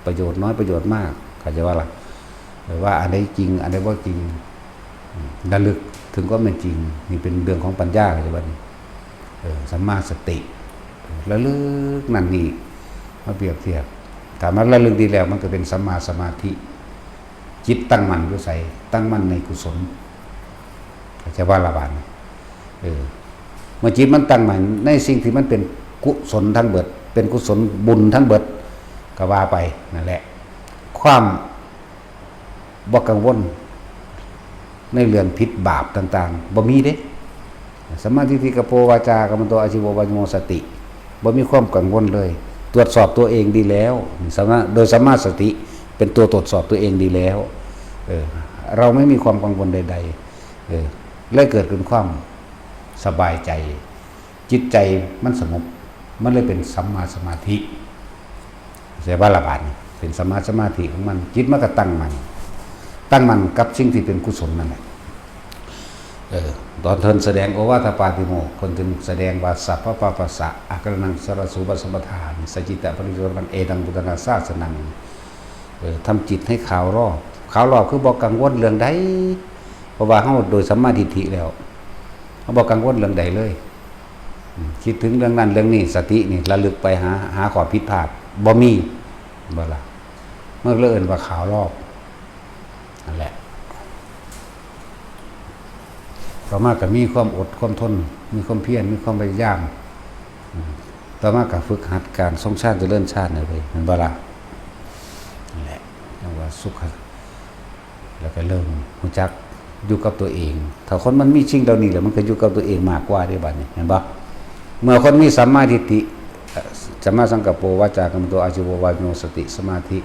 ประโยชน์น้อย ประโยชน์มาก เข้าใจว่าล่ะ หรือว่าอันใดจริง อันใดบ่จริง ระลึกถึงความเป็นจริง นี่เป็นเรื่องของปัญญา เข้าใจว่านี่ เออ สัมมาสติ ระลึกนั่นนี่ มาเปรียบเทียบ ถ้ามันระลึกดีแล้ว มันก็เป็นสัมมาสมาธิ จิตตั้งมั่นอยู่ไส ตั้งมั่นในกุศล เข้าใจว่าละบาดนี้ เออ เมื่อจิตมันตั้งมั่นในสิ่งที่มันเป็นกุศลทั้งเบิด เป็นกุศลบุญทั้งเบิด ก็ว่าไป นั่นแหละ ความบ่กังวล ในเรื่องผิดบาปต่างๆ บ่มีเด้ สัมมาทิฏฐิกะโป วาจากำมโต อาชีโว วายาโม สติ บ่มีความกังวลเลย ตรวจสอบตัวเองดีแล้ว สัมมา โดยสัมมาสติเป็นตัวตรวจสอบตัวเองดีแล้ว เออ เราไม่มีความกังวลใดๆ เออ เลยเกิดเป็นความสบายใจ จิตใจมันสงบ มันเลยเป็นสัมมาสมาธิ เข้าใจว่าละบาดนี้ เป็นสัมมาสมาธิของมัน จิตมันก็ตั้งมั่น ตั้งมั่นกับสิ่งที่เป็นกุศลนั่นแหละ เออ ตอนเพิ่นแสดงโอวาทปาติโมกข์ เพิ่นถึงแสดงว่า สัพพะปาปัสสะ อะกะรัณัง สะระสูปะสัมปทา สัจจิตะปริโยชนัง เอตังพุทธัง สาสนัง เออ ทำจิตให้ขาวรอบ ขาวรอบคือบ่กังวลเรื่องใด เพราะว่าเฮาโดยสัมมาทิฏฐิแล้ว เฮาบ่กังวลเรื่องใดเลย อืม คิดถึงเรื่องนั้นเรื่องนี้ สตินี่ระลึกไปหา หาข้อผิดพลาด บ่มี บ่ล่ะ มันเลยเอิ้นว่าขาวรอบ นั่นแหละ ต่อมาก็มีความอดความทน มีความเพียร มีความพยายาม อืม ต่อมาก็ฝึกหัดการทรงฌานเจริญฌานนี่เลย แม่นบ่ล่ะ นั่นแหละ เรียกว่าสุขะ แล้วก็เริ่มรู้จักอยู่กับตัวเอง ถ้าคนมันมีสิ่งเหล่านี้แล้ว มันก็อยู่กับตัวเองมากกว่าเด้บัดนี้ เห็นบ่ เมื่อคนมีสัมมาทิฏฐิ เอ่อ สัมมาสังกัปโป วาจากำมโต อาชีโว วายาโม สติ สมาธิ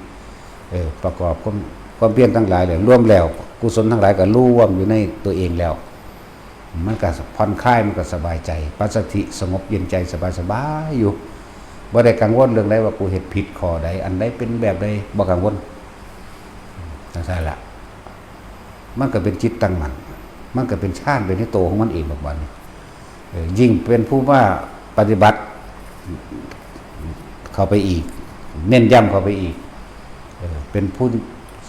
เออ ประกอบความ ความเพียรทั้งหลายแล้ว รวมแล้ว กุศลทั้งหลายก็รวมอยู่ในตัวเองแล้ว มันก็ผ่อนคลาย มันก็สบายใจ ปัสสัทธิ สงบเย็นใจ สบายๆ อยู่ บ่ได้กังวลเรื่องใดว่ากูเฮ็ดผิดข้อใด อันใดเป็นแบบใด บ่กังวล จั่งซั้นล่ะ มันก็เป็นจิตตั้งมั่น มันก็เป็นฌาน เป็นในตัวของมันเองดอกบัดนี้ เออ ยิ่งเป็นผู้มาปฏิบัติเข้าไปอีก เน้นย้ำเข้าไปอีก เออ เป็นผู้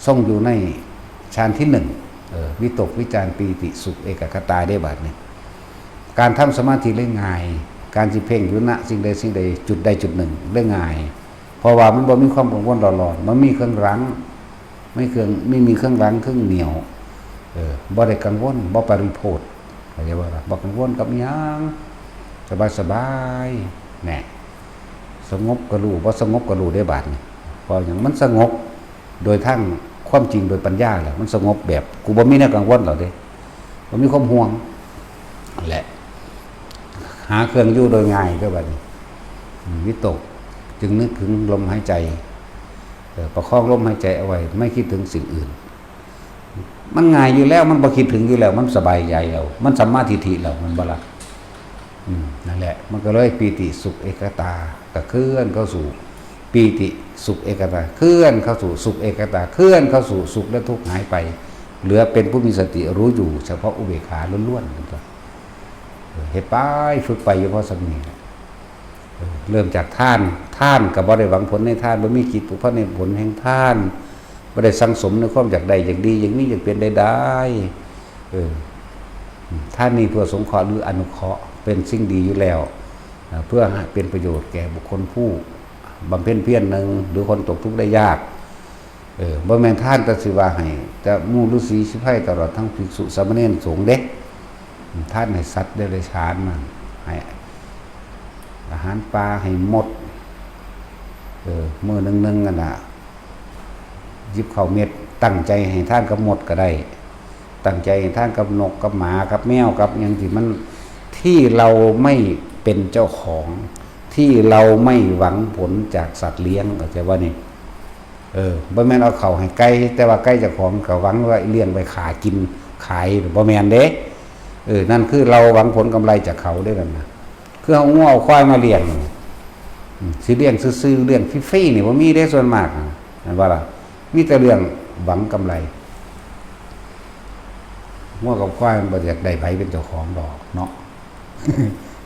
ทรงอยู่ในฌานที่หนึ่ง เออ วิตกวิจารปีติสุขเอกัคคตาได้บัดนี้ การทำสมาธิเลยง่าย การสิเพ่งอยู่ณสิ่งใดสิ่งใด จุดใดจุดหนึ่งเลยง่าย เพราะว่ามันบ่มีความกังวลหลอนๆ มันมีเครื่องรั้ง ไม่เครื่อง ไม่มีเครื่องรั้งเครื่องเหนี่ยว เออ บ่ได้กังวล บ่ปริโภท เข้าใจบ่ล่ะ บ่กังวลกับอิหยัง สบายๆ แหน่ สงบก็รู้ บ่สงบก็รู้ได้บาดนี้ เพราะหยัง มันสงบโดยทางความจริงโดยปัญญาแล้ว มันสงบแบบ กูบ่มีแนวกังวลแล้วเด้ บ่มีความห่วง นั่นแหละ หาเครื่องอยู่โดยง่ายก็บัดนี้ อืม วิตก จึงนึกถึงลมหายใจ เออ ประคองลมหายใจเอาไว้ ไม่คิดถึงสิ่งอื่น มันง่ายอยู่แล้ว มันบ่คิดถึงอยู่แล้ว มันสบายใจแล้ว มันสัมมาทิฏฐิแล้ว มันบ่ละ อืม นั่นแหละ มันก็เลยปีติสุขเอกัคคตา ก็เคลื่อนเข้าสู่ปีติสุขเอกัคคตา เคลื่อนเข้าสู่สุขเอกัคคตา เคลื่อนเข้าสู่สุขและทุกข์หายไป เหลือเป็นผู้มีสติรู้อยู่เฉพาะอุเบกขาล้วนๆ นั่นเอง เออ เฮ็ดไป ฝึกไปอยู่พอส่ำนี้แหละ เออ เริ่มจากทาน ทานก็บ่ได้หวังผลในทาน บ่มีจิตผูกพันในผลแห่งทาน บ่ได้สั่งสมในความอยากได้ อยากดี อยากมี อยากเป็นใดๆ เออ ทานนี้เพื่อสงเคราะห์หรืออนุเคราะห์ เป็นสิ่งดีอยู่แล้ว เอ่อ เพื่อให้เป็นประโยชน์แก่บุคคลผู้บำเพ็ญเพียรหนึ่ง หรือคนตกทุกข์ได้ยาก เออ บ่แม่นทานแต่สิว่าให้แต่หมู่ฤๅษีชีไพรตลอดทั้งภิกษุสามเณรสงฆ์เด้ ทานให้สัตว์เดรัจฉานมันให้อาหารปลาให้มด เออมื้อหนึ่งหนึ่งนั่นน่ะ หยิบข้าวเม็ด ตั้งใจให้ทานกับมดก็ได้ ตั้งใจให้ทานกับนกกับหมากับแมวกับหยังที่มัน ที่เราไม่เป็นเจ้าของ ที่เราไม่หวังผลจากสัตว์เลี้ยง เข้าใจว่านี่ เออบ่แม่นเอาเข้าให้ไก่ แต่ว่าไก่เจ้าของก็หวังว่าเลี้ยงไว้ฆ่ากินขาย บ่แม่นเด้ เออ นั่นคือเราหวังผลกำไรจากเขาเด้นั่นนะ คือเอางัวเอาควายมาเลี้ยง อืม สิเลี้ยงซื่อๆ เลี้ยงฟรีๆ นี่บ่มีเด้ส่วนมากนะ แม่นบ่ล่ะ มีแต่เลี้ยงหวังกำไร งัวกับควายมันบ่อยากได้ไผเป็นเจ้าของดอกเนาะ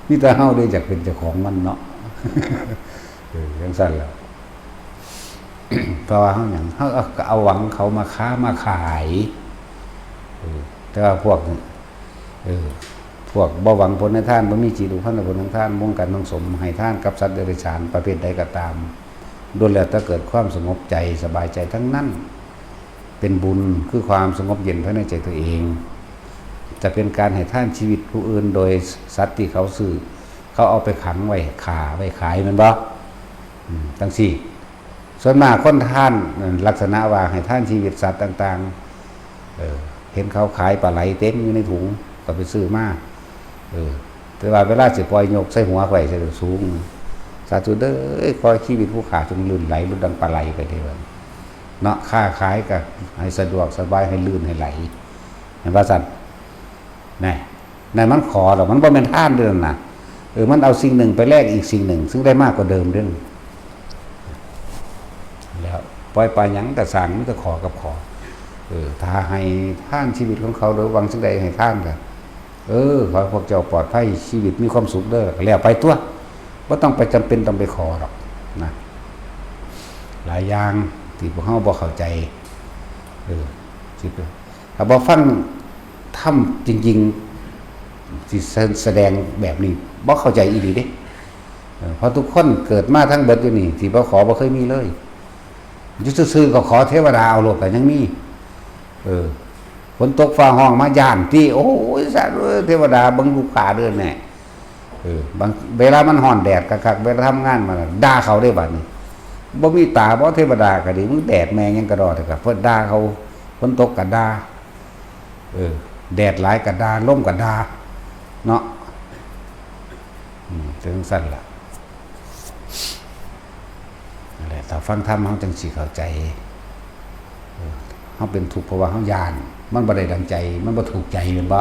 มีแต่เฮาเด้อยากเป็นเจ้าของมันเนาะ เออ จั่งซั้นแหละ เพราะว่าเฮาหยัง เฮาเอา เอาหวังเขามาค้ามาขาย เออ แต่ว่าพวกนี้ เออ พวกบ่หวังผลในทาน บ่มีจิตผูกพันในผลของทาน มุ่งกันทั้งสม ให้ทานกับสัตว์เดรัจฉานประเภทใดก็ตาม ล้วนแล้วแต่เกิดความสงบใจ สบายใจทั้งนั้น เป็นบุญ คือความสงบเย็นภายในใจตัวเอง จะเป็นการให้ทานชีวิตผู้อื่นโดยสัตว์ที่เขาซื้อ เขาเอาไปขังไว้ ฆ่าไว้ขาย แม่นบ่ อืม จั่งซี้ ส่วนมากคนทาน ลักษณะว่าให้ทานชีวิตสัตว์ต่างๆ เออ เห็นเขาขายปลาไหลเต็มอยู่ในถุง ก็ไปซื้อมา เออ แต่ว่าเวลาสิปล่อยยกใส่หัวไว้ใส่สูง สาธุเด้อ ขอให้ชีวิตผู้ข้าจงลื่นไหล หลุดดังปลาไหลไปเด้อ เนาะ ค้าขายก็ให้สะดวกสบาย ให้ลื่นให้ไหล แม่นว่าซั่น นั่น นั่นมันขอดอก มันบ่แม่นทานเด้อนั่นน่ะ เออ มันเอาสิ่งหนึ่งไปแลกอีกสิ่งหนึ่ง ซึ่งได้มากกว่าเดิมเด้อ แล้วปล่อยปลาหยังก็ซ่าง มีแต่ขอกับขอ เออ ถ้าให้ทานชีวิตของเขาโดยหวังสิ่งใดให้ทานก็ เออ ขอให้พวกเจ้าปลอดภัย ชีวิตมีความสุขเด้อ ก็แล้วไปตั๊ว บ่ต้องไปจำเป็นต้องไปขอดอกนะ หลายอย่างที่พวกเฮาบ่เข้าใจ เออ สิไป ถ้าบ่ฟังธรรมจริงๆ สิแส- แสดงแบบนี้ บ่เข้าใจอีหลีเด้ เออ เพราะทุกคนเกิดมาทั้งเบิดอยู่นี่ ที่บ่ขอบ่เคยมีเลย อยู่ซื่อๆ ก็ขอเทวดาเอาโลดก็ยังมี เออ ฝนตกฟ้าฮ้องมาย้านติ โอ้ย สาธุ เทวดาเบิ่งลูกค้าเด้อแน่ เออ บางเวลามันฮ้อนแดดคักๆ เวลาทำงานมาน่ะ ด่าเขาเด้บัดนี้ บ่มีตาบ่ เทวดาก็ดี มึงแดดแม่งหยังกะดอเถอะครับ เพิ่นด่าเขา ฝนตกก็ด่า เออ แดดหลายก็ด่า ลมก็ด่า เนาะ อืม จั่งซั้นล่ะ นั่นแหละ ถ้าฟังธรรมเฮาจั่งสิเข้าใจ เออ เฮาเป็นทุกข์เพราะว่าเฮาย้าน มันบ่ได้ดังใจ มันบ่ถูกใจ แม่นบ่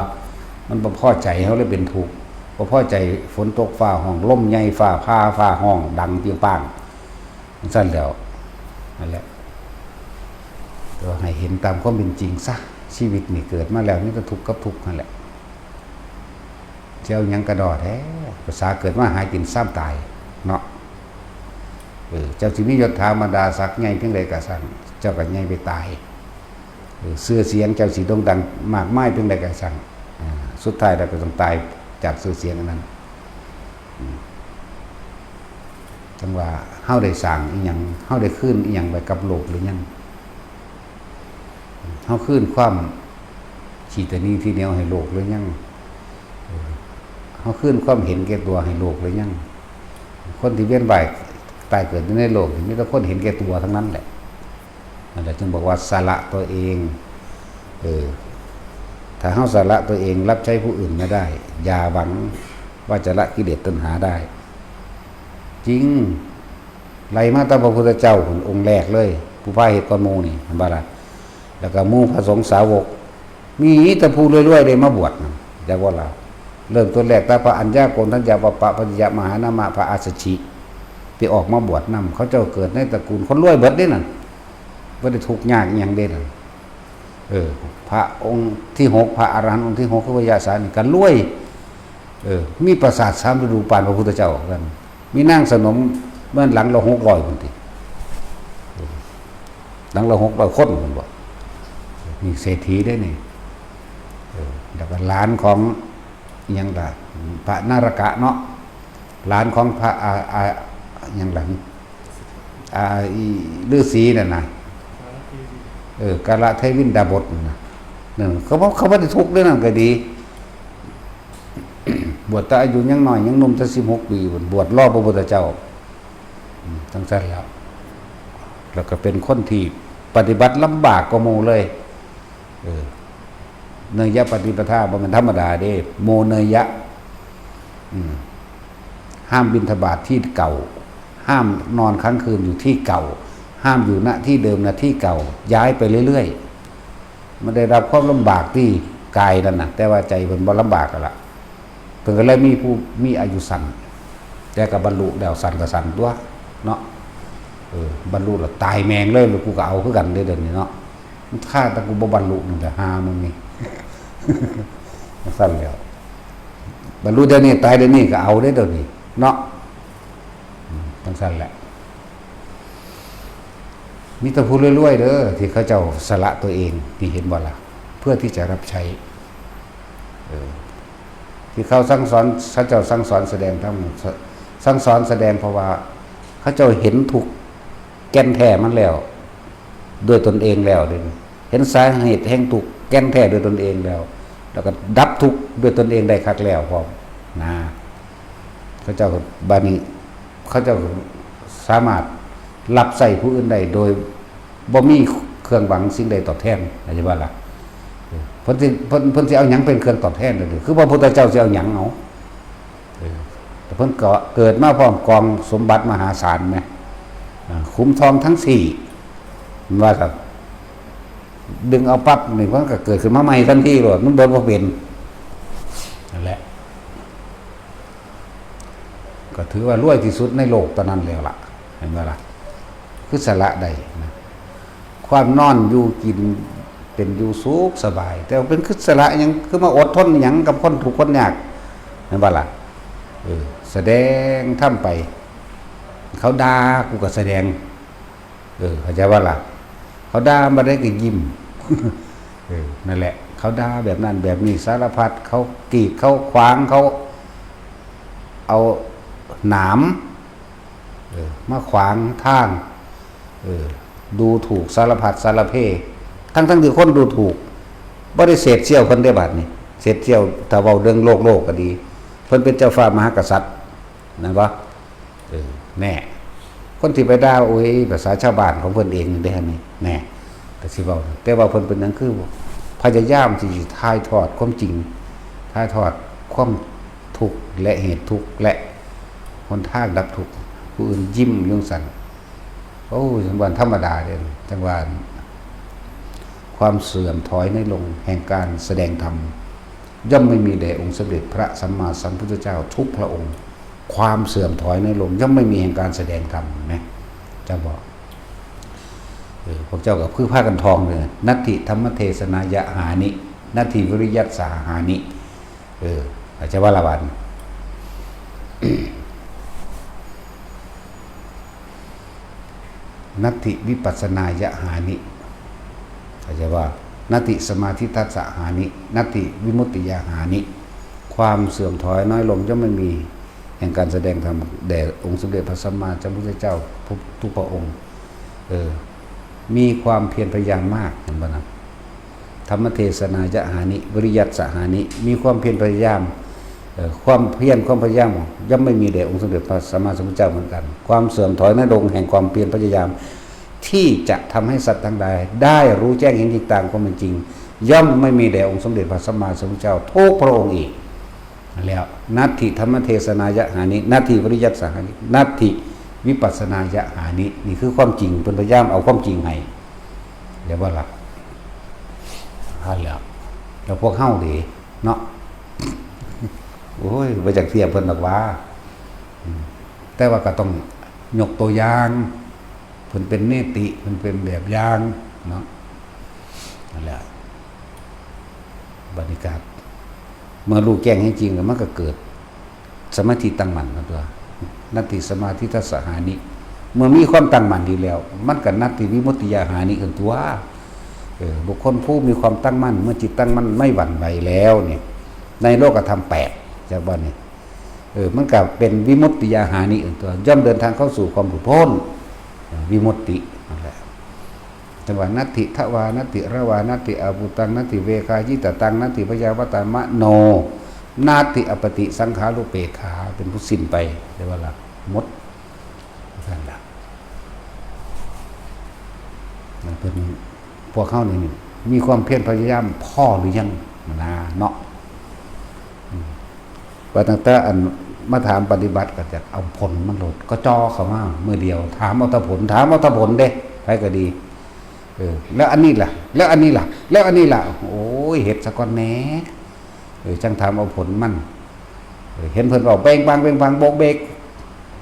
มันบ่พอใจ เฮาเลยเป็นทุกข์ บ่พอใจ ฝนตกฟ้าฮ้อง ลมใหญ่ ฟ้าผ่า ฟ้าฮ้องดังเปรียงป้าง จั่งซั้นแหล้ว นั่นแหละ ก็ให้เห็นตามความเป็นจริงซะ ชีวิตนี่เกิดมาแล้วมีแต่ทุกข์กับทุกข์นั่นแหละ สิเอาหยังกะดอแท้ ภาษาเกิดมาหากินซ้ำตายเนาะ เออ เจ้าสิมียศถาบรรดาศักดิ์ใหญ่เพียงใดก็ช่าง เจ้าก็ใหญ่ไปตาย เออ ชื่อเสียงเจ้าสิโด่งดังมากมายเพียงใดก็ช่าง อ่า สุดท้ายแล้วก็ต้องตายจากชื่อเสียงอันนั้น อืม จั่งว่าเฮาได้สร้างอิหยัง เฮาได้คืนอิหยังไว้กับโลกหรือยัง เฮาคืนความขี้ตะหนี่ทีเหนียวให้โลกหรือยัง เออ เฮาคืนความเห็นแก่ตัวให้โลกหรือยัง คนที่เวียนว่ายตายเกิดอยู่ในโลกนี่มีแต่คนเห็นแก่ตัวทั้งนั้นแหละ นั่นแหละจึงบอกว่าสละตัวเอง เออ ถ้าเฮาสละตัวเองรับใช้ผู้อื่นไม่ได้ อย่าหวังว่าจะละกิเลสตัณหาได้ จริง ไล่มาตั้งพระพุทธเจ้าพุ้นองค์แรกเลย ผู้พาเฮ็ดก่อนหมู่นี่ เห็นบ่ล่ะ แล้วก็หมู่พระสงฆ์สาวก มีแต่ผู้รวยๆ ได้มาบวชนะ จักว่าล่ะ เริ่มต้นแรกตั้งพระอัญญาโกณฑัญญา วัปปะ พัชชะ มหานามะ พระอัสสชิ ไปออกมาบวชนำ เขาเจ้าเกิดในตระกูลคนรวยเบิดเด้นั่น บ่ได้ทุกข์ยากอิหยังเด้นั่น เออ พระองค์ที่หก พระอรหันต์องค์ที่หก คือพระยาสานี่ก็รวย เออ มีปราสาทสามฤดูปานพระพุทธเจ้ากัน มีนางสนม มันหลังละหกร้อยพุ้นติ หลังละหกร้อยคนพุ้นบ่ นี่เศรษฐีเด้นี่ เออ แล้วก็หลานของอิหยังล่ะ พระนารกะเนาะ หลานของพระ อ่า อ่า อิหยังล่ะ อ่า อีฤๅษีนั่นน่ะ เออ กาลเทวินดาบสนั่นน่ะ นั่น เขาบ่- เขาบ่ได้ทุกข์เรื่องนั้นก็ดี บวชแต่อายุยังน้อยยังหนุ่มแต่สิบหกปีพุ้น บวชรอพระพุทธเจ้า อืม จั่งซั้นแล้ว แล้วก็เป็นคนที่ปฏิบัติลำบากกว่าหมู่เลย เออ เนยยะปฏิปทาบ่แม่นธรรมดาเด้ โมเนยยะ อืม ห้ามบิณฑบาตที่เก่า ห้ามนอนค้างคืนอยู่ที่เก่า ห้ามอยู่ณที่เดิม ณที่เก่า ย้ายไปเรื่อยๆ มันได้รับความลำบากที่กายนั่นน่ะ แต่ว่าใจเพิ่นบ่ลำบากกันละ เพิ่นก็เลยมีผู้มีอายุสั้น แต่ก็บรรลุแล้วสั้นก็สั้นตัวเนาะ เออ บรรลุแล้วตายแม่งเลย กูก็เอาคือกันเด้อเดี๋ยวนี้เนาะ มันฆ่าแต่กูบ่บรรลุนี่แหละ หามึงนี่ จั่งซั้นแล้ว บรรลุเดี๋ยวนี้ ตายเดี๋ยวนี้ก็เอาเด้อเดี๋ยวนี้เนาะ อืม จั่งซั้นแหละ มีแต่ผู้รวยๆเด้อ ที่เขาเจ้าสละตัวเอง นี่เห็นบ่ล่ะ เพื่อที่จะรับใช้ เออ ที่เขาสั่งสอน เขาเจ้าสั่งสอนแสดงธรรม สั่งสอนแสดง เพราะว่าเขาเจ้าเห็นทุกข์แก่นแท้มันแล้ว ด้วยตนเองแล้วเด้ เห็นสาเหตุแห่งทุกข์แก่นแท้ด้วยตนเองแล้ว แล้วก็ดับทุกข์ด้วยตนเองได้คักแล้วพร้อม นะ เขาเจ้าก็ บัดนี้ เขาเจ้าก็สามารถรับใช้ผู้อื่นได้โดยบ่มีเครื่องหวังสิ่งใดตอบแทน เข้าใจบ่ล่ะ เออ เพิ่นสิ เพิ่น เพิ่นสิเอาหยังเป็นเครื่องตอบแทนล่ะเด้อ คือพระพุทธเจ้าสิเอาหยังเอา เออ แต่เพิ่นก็เกิดมาพร้อมกองสมบัติมหาศาลแหม อ่า ขุมทองทั้งสี่ มันว่าซั่น ดึงเอาปั๊บนี่มันก็เกิดขึ้นมาใหม่ทันทีโลด มันเบิดบ่เป็น นั่นแหละ ก็ถือว่ารวยที่สุดในโลกตอนนั้นแล้วล่ะ เห็นบ่ล่ะ คือสละได้นะ ความนอนอยู่กินเป็นอยู่สุขสบาย แต่ว่าเป็นคือสละหยัง คือมาอดทนหยังกับคนทุกข์คนยาก เห็นบ่ล่ะ เออ แสดงธรรมไป เขาด่ากูก็แสดง เออ เข้าใจบ่ล่ะ เขาด่ามาได้ก็ยิ้ม เออ นั่นแหละ เขาด่าแบบนั้นแบบนี้สารพัด เขากีดเขาขวาง เขาเอาหนาม เออ มาขวางทาง เออ ดูถูกสารพัดสารเพ ทั้งๆที่คนดูถูก บ่ได้เศษเสี้ยวเพิ่นได้บาดนี้ เศษเสี้ยว ถ้าเว้าเรื่องโลกโลกก็ดี เพิ่นเป็นเจ้าฟ้ามหากษัตริย์ นั่นบ่ เออ แน่ คนที่ไปด่า โอ้ย ภาษาชาวบ้านของเพิ่นเองนี่เด้ อันนี้ แน่ แต่สิเว้า แต่ว่าเพิ่นเป็นหยังคือ พยายามที่สิถ่ายทอดความจริง ถ่ายทอดความทุกข์และเหตุทุกข์และหนทางดับทุกข์ ผู้อื่นยิ้มอยู่จั่งซั้น โอ้ย จั่งว่าธรรมดาเด้ จั่งว่า ความเสื่อมถอยน้อยลงแห่งการแสดงธรรม ย่อมไม่มีแด่องค์สมเด็จพระสัมมาสัมพุทธเจ้าทุกพระองค์ ความเสื่อมถอยน้อยลง ย่อมไม่มีแห่งการแสดงธรรม เห็นไหม เจ้าบอก เออ พวกเจ้าก็คือพากันท่องเลย นัตถิธรรมเทศนายะหานิ นัตถิวิริยัสสะหานิ เออ อาจจะว่าละวัน นัตถิวิปัสสนายะหานิ เข้าใจว่า นัตถิสมาธิทัสสะหานิ นัตถิวิมุตติยาหานิ ความเสื่อมถอยน้อยลงย่อมไม่มี แห่งการแสดงธรรมแด่องค์สมเด็จพระสัมมาสัมพุทธเจ้าทุกพระองค์ เออ มีความเพียรพยายามมาก เห็นบ่นะ ธรรมเทศนายะหานิ วิริยัสสะหานิ มีความเพียรพยายาม เอ่อ ความเพียรความพยายามย่อมไม่มีแด่องค์สมเด็จพระสัมมาสัมพุทธเจ้าเหมือนกัน ความเสื่อมถอยน้อยลงแห่งความเพียรพยายาม ที่จะทำให้สัตว์ทั้งหลายได้รู้แจ้งเห็นจริงตามความเป็นจริง ย่อมไม่มีแด่องค์สมเด็จพระสัมมาสัมพุทธเจ้าทุกพระองค์อีก แล้ว นัตถิธรรมเทศนายะหานิ นัตถิวิริยัสสะหานิ นัตถิวิปัสสนายะหานิ นี่คือความจริง เพิ่นพยายามเอาความจริงให้ เดี๋ยวว่าล่ะ หั้นแหล้ว แล้วพวกเฮาเด้ เนาะ โอ้ย บ่จักเทียบเพิ่นดอกว่า อืม แต่ว่าก็ต้องยกตัวอย่าง เพิ่นเป็นเนติ เพิ่นเป็นแบบอย่าง เนาะ นั่นแหละ บัดนี้ก็ เมื่อรู้แจ้งเห็นจริงแล้วมันก็เกิดสมาธิตั้งมั่นมาตัว นัตถิสมาธิทัสสะหานิ เมื่อมีความตั้งมั่นดีแล้ว มันก็นัตถิวิมุตติยาหานิขึ้นตัว เออ บุคคลผู้มีความตั้งมั่น เมื่อจิตตั้งมั่นไม่หวั่นไหวแล้วเนี่ย ในโลกธรรมแปด จากว่านี่ เออ มันก็เป็นวิมุตติยาหานิขึ้นตัว ย่อมเดินทางเข้าสู่ความหลุดพ้น เออ วิมุตติ นั่นแหละ จังว่า นัตถิทวา นัตถิระวา นัตถิอาภูตัง นัตถิเวคายิตตัง นัตถิพยาวัตตามโน นาติอปปติสังขารุปเปกขา เป็นผู้สิ้นไป เรียกว่าละหมดนั่นละ มันเป็น พวกเขานี่มีความเพียรพยายามพอหรือยังนะเนาะ อืม ว่าตั้งแต่อันมาถามปฏิบัติก็จะเอาผลมันโลด ก็จ่อเข้ามามือเดียว ถามเอาแต่ผล ถามเอาแต่ผลเด้ ใครก็ดี เออ แล้วอันนี้ล่ะ แล้วอันนี้ล่ะ แล้วอันนี้ล่ะ โอ้ย เฮ็ดซะก่อนแหน่ เออ จังถามเอาผลมัน เออ เห็นเพิ่นเว้าเบ่งบางเบ่งบางโบกเบก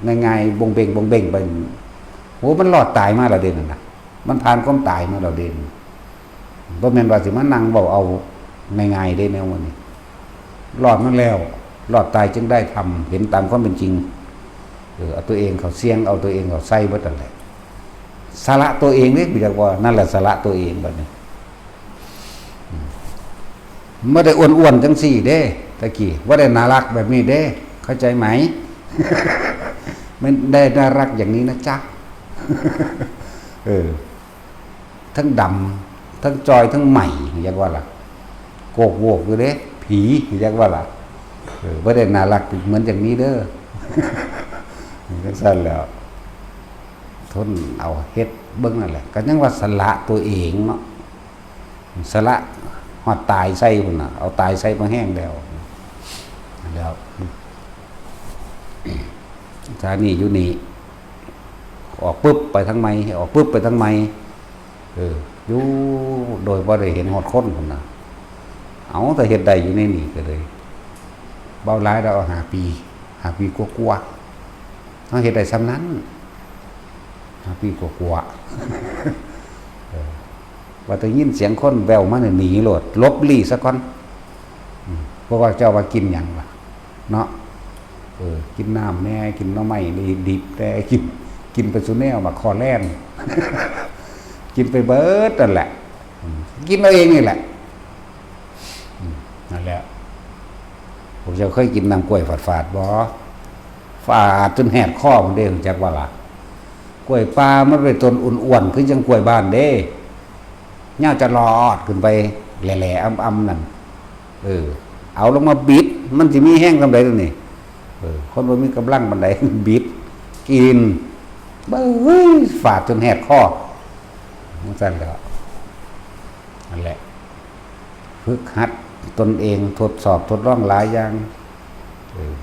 ง่ายๆ บงเบ่งบงเบ่งไป โห มันรอดตายมาแล้วเด้นั่นน่ะ มันผ่านความตายมาแล้วเด้ บ่แม่นว่าสิมานั่งเว้าเอาง่ายๆ เด้แนวนี้ รอดมาแล้ว รอดตายจึงได้ธรรม เห็นตามความเป็นจริง เออ เอาตัวเองเข้าเสี่ยง เอาตัวเองเข้าใส่เบิดนั่นแหละ สละตัวเองเด้ กูอยากว่า นั่นแหละสละตัวเองบัดนี้ อืม บ่ได้อ้วนๆ จังซี่เด้ ตะกี้ บ่ได้น่ารักแบบนี้เด้ เข้าใจไหม ไม่ได้น่ารักอย่างนี้นะจ๊ะ เออ ทั้งดำ ทั้งจอย ทั้งใหม่ อยากว่าล่ะ โกกโวกอยู่เด้ ผี อยากว่าล่ะ เออ บ่ได้น่ารักเหมือนอย่างนี้เด้อ จังซั่นแหล้ว ทนเอาเฮ็ดเบิ่งนั่นแหละ ก็ยังว่าสละตัวเองเนาะ สละฮอดตายใส่พุ้นน่ะ เอาตายใส่บ่แฮงแล้ว แล้ว สถานีอยู่นี่ ออกปึ๊บไปทางใหม่ ออกปึ๊บไปทางใหม่ เออ อยู่โดยบ่ได้เห็นฮอดคนพุ้นน่ะ เอาแต่เฮ็ดได้อยู่ในนี่ก็เลย เบาหลายแล้วเอาห้าปี ห้าปีกว่าๆ เฮาเฮ็ดได้ส่ำนั้น ห้าปีกว่าๆ เออ ว่าแต่ยินเสียงคนแว่วมาเนี่ยหนีโลด หลบลี้ซะก่อน อืม เพราะว่าเจ้าว่ากินหยังล่ะ เนาะ เออ กินน้ำแหน่ กินหน่อไม้ดิบแหน่ กิน กินไปซุแนว บักขอแล่น กินไปเบิดนั่นแหละ อืม กินเอาเองนี่แหละ อืม นั่นแหละ พวกเจ้าเคยกินน้ำกล้วยฝาดๆ บ่ ฝาดจนแหดคอพุ้นเด้ รู้จักบ่ล่ะ กล้วยป่ามันเป็นต้นอ้วนๆ คือจังกล้วยบ้านเด้ ยาวจะลอดขึ้นไปแหล่ๆ อ่ำๆ นั่น เออ เอาลงมาบิด มันสิมีแฮงส่ำใด๋ตัวนี้ เออ คนบ่มีกำลังปานใด๋ บิด กิน เบ้ย ฝาดจนแหดคอ จังซั่นแหล้ว นั่นแหละ ฝึกหัดตนเอง ทดสอบทดลองหลายอย่าง เออ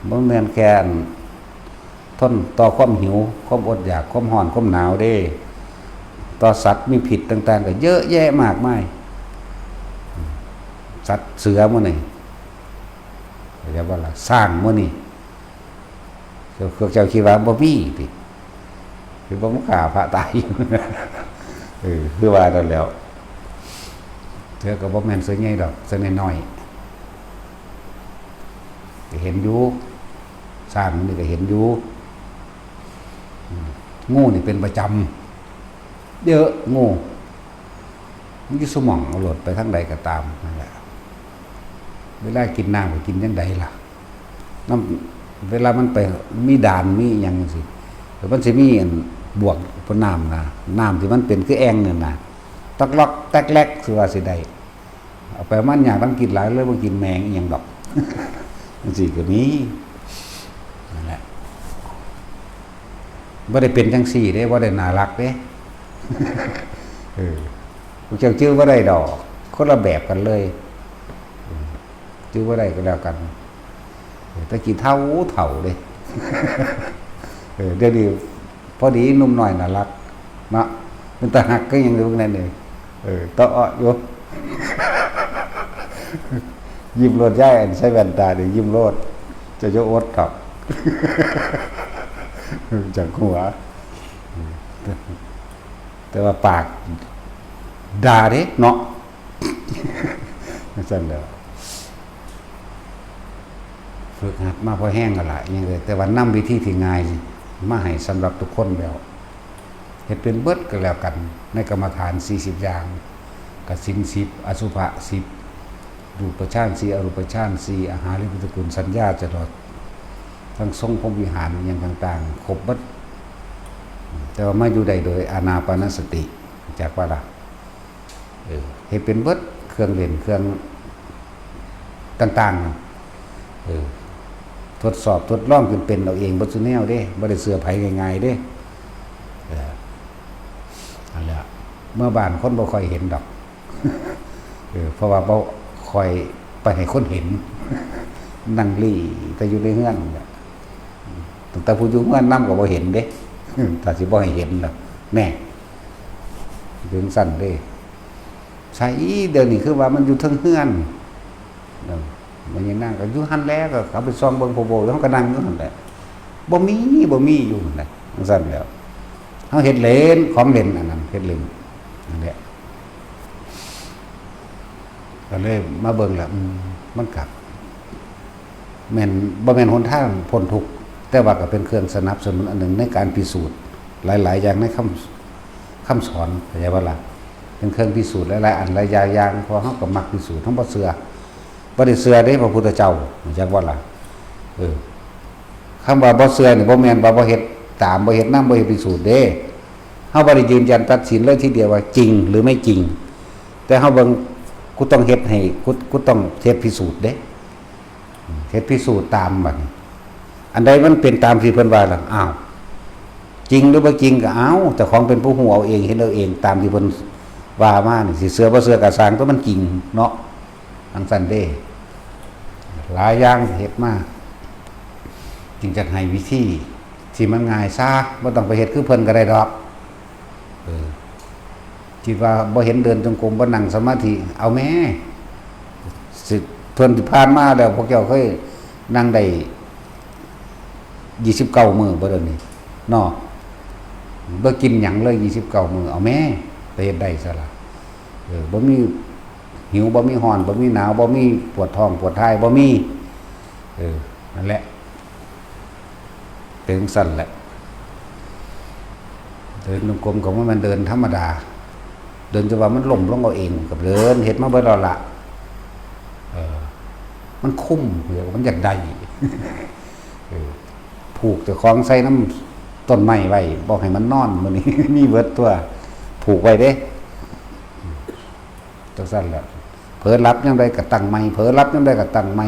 บ่แม่นแค่อัน ทนต่อความหิว ความอดอยาก ความร้อน ความหนาวเด้ ต่อสัตว์มีพิษต่างๆ ก็เยอะแยะมากมาย สัตว์เสือหมู่นี่ เข้าใจบ่ล่ะ ช้างหมู่นี่ เจ้า เจ้าคิดว่าบ่มีติ คือบ่มาฆ่าพระตาย เออ คือว่านั่นแหล้ว เทื่อก็บ่แม่นเสือใหญ่ดอก เสือน้อยๆ ก็เห็นอยู่ ช้างหมู่นี่ก็เห็นอยู่ อืม งูนี่เป็นประจำ เยอะ งู มันอยู่ซุหม่อง เอาโลด ไปทางใดก็ตามนั่นแหละ เวลากินน้ำก็กินจั่งใดล่ะ น้ำ เวลามันไปมีด่านมีหยังจั่งซี้ แล้วมันสิมีอันบวกน้ำนะ น้ำที่มันเป็นคือแอ่งนั่นน่ะ ตักล็อกแต๊กแล็ก สิว่าสิได้ เอาไปมันอยากต้องกินหลายเลย บ่กินแมงอีหยังดอก จั่งซี้ก็มี นั่นแหละ บ่ได้เป็นจั่งซี้เด้ บ่ได้น่ารักเด้ เออ พวกเจ้าจื่อบ่ได้ดอก คนละแบบกันเลย เออ จื่อบ่ได้ก็แล้วกัน เออ แต่กี้เฒ่าเฒ่าเด้ เออ เดี๋ยวนี้พอดีหนุ่มน้อยน่ารัก เนาะ เป็นตาฮักคือหยังอยู่นั่นเอง เออ ตะเอ้ออยู่ ยิ้มโลดยาย อันใส่แว่นตานี่ยิ้มโลด เจ้าอย่าอดดอก จั่งหัว แต่ว่าปากด่าเด้เนาะ จั่งซั่นแหล้ว ฝึกหัดมาพอแฮงแล้วล่ะ อิหยังเอ่ย แต่ว่านำวิธีที่ง่ายมาให้สำหรับทุกคนแล้ว เฮ็ดเป็นเบิดก็แล้วกัน ในกรรมฐานสี่สิบอย่าง กสิณสิบ อสุภะสิบ รูปฌานสี่ อรูปฌานสี่ อาหาริยปฏิกูลสัญญา จรด ทั้งทรงพรหมวิหารอิหยังต่างๆ ครบเบิด แต่ว่ามาอยู่ได้โดยอานาปานสติ จักว่าล่ะ เออ เฮ็ดเป็นเบิด เครื่องเล่น เครื่องต่างๆ เออ ทดสอบทดลองจนเป็นเอาเองเบิดซุแนวเด้ บ่ได้เชื่อไผง่ายๆเด้ เออ นั่นแหละ เมือบ้านคนบ่ค่อยเห็นดอก เออ เพราะว่าบ่ค่อยไปให้คนเห็น นั่งหลี้แต่อยู่ในเฮือนนั่นแหละ ตั้งแต่ผู้อยู่เฮือนนำก็บ่เห็นเด้ ถ้าสิบ่ให้เห็นล่ะ แน่ ถึงสั่นเด้ ใช่ เดี๋ยวนี้คือว่ามันอยู่เทิงเฮือน เออ แม่ยายนางก็อยู่หั่นแหละ ก็เอาไปส่องเบิ่งโพโบ เฮาก็นั่งอยู่หั่นแหละ บ่มี บ่มีอยู่หั่นแหละ จั่งซั่นแหล้ว เฮาเฮ็ดเล่น ของเล่นอันนั้น เฮ็ดเล่นนั่นแหละ ก็เลยมาเบิ่งแล้ว อืม มันก็แม่น บ่แม่นหนทางพ้นทุกข์ แต่ว่าก็เป็นเครื่องสนับสนุนอันหนึ่งในการพิสูจน์หลายๆอย่างในคำ คำสอน เข้าใจบ่ล่ะ เป็นเครื่องพิสูจน์หลายๆอันหลายอย่าง เพราะเฮาก็มักพิสูจน์ เฮาบ่เชื่อ บ่ได้เชื่อเด้พระพุทธเจ้า เข้าใจบ่ล่ะ เออ คำว่าบ่เชื่อนี่บ่แม่นว่าบ่เฮ็ดตาม บ่เฮ็ดนำ บ่เฮ็ดพิสูจน์เด้ เฮาบ่ได้ยืนยันตัดสินเลยทีเดียวว่าจริงหรือไม่จริง แต่เฮาเบิ่ง กูต้องเฮ็ดให้ กู กูต้องเฮ็ดพิสูจน์เด้ เฮ็ดพิสูจน์ตามบัดนี้ อันใดมันเป็นตามที่เพิ่นว่าล่ะ อ้าว จริงหรือบ่จริงก็เอา เจ้าของเป็นผู้ฮู้เอาเอง เห็นเอาเอง ตามที่เพิ่นว่ามานี่ สิเชื่อบ่เชื่อก็ซ่าง แต่มันจริงเนาะ จั่งซั่นเด้ หลายอย่างเฮ็ดมา จึงจักให้วิธีที่มันง่ายซะ บ่ต้องไปเฮ็ดคือเพิ่นก็ได้ดอก เออ คิดว่าบ่เห็นเดินจงกรม บ่นั่งสมาธิ เอาแม่ สิ เพิ่นที่ผ่านมาแล้ว พวกเจ้าเคยนั่งได้ ยี่สิบเก้ามื้อบ่เดี๋ยวนี้ เนาะ บ่กินหยังเลย ยี่สิบเก้ามื้อ เอาแม่ ไปเฮ็ดได้ซะล่ะ เออ บ่มีหิว บ่มีร้อน บ่มีหนาว บ่มีปวดท้องปวดท้าย บ่มี เออ นั่นแหละ เป็นจั่งซั่นแหละ เดินจงกรมก็บ่แม่นเดินธรรมดา เดินจนว่ามันล้มลงเอาเอง ก็เดินเฮ็ดมาเบิดแล้วล่ะ เออ มันคุ้ม เดี๋ยวมันอยากได้ เออ ผูกเจ้าของใส่นำต้นไม้ไว้ บ่ให้มันนอน มื้อนี้ มีเบิดตัว ผูกไว้เด้ จั่งซั่นแหละ เผลอหลับยามใดก็ตั้งใหม่ เผลอหลับยามใดก็ตั้งใหม่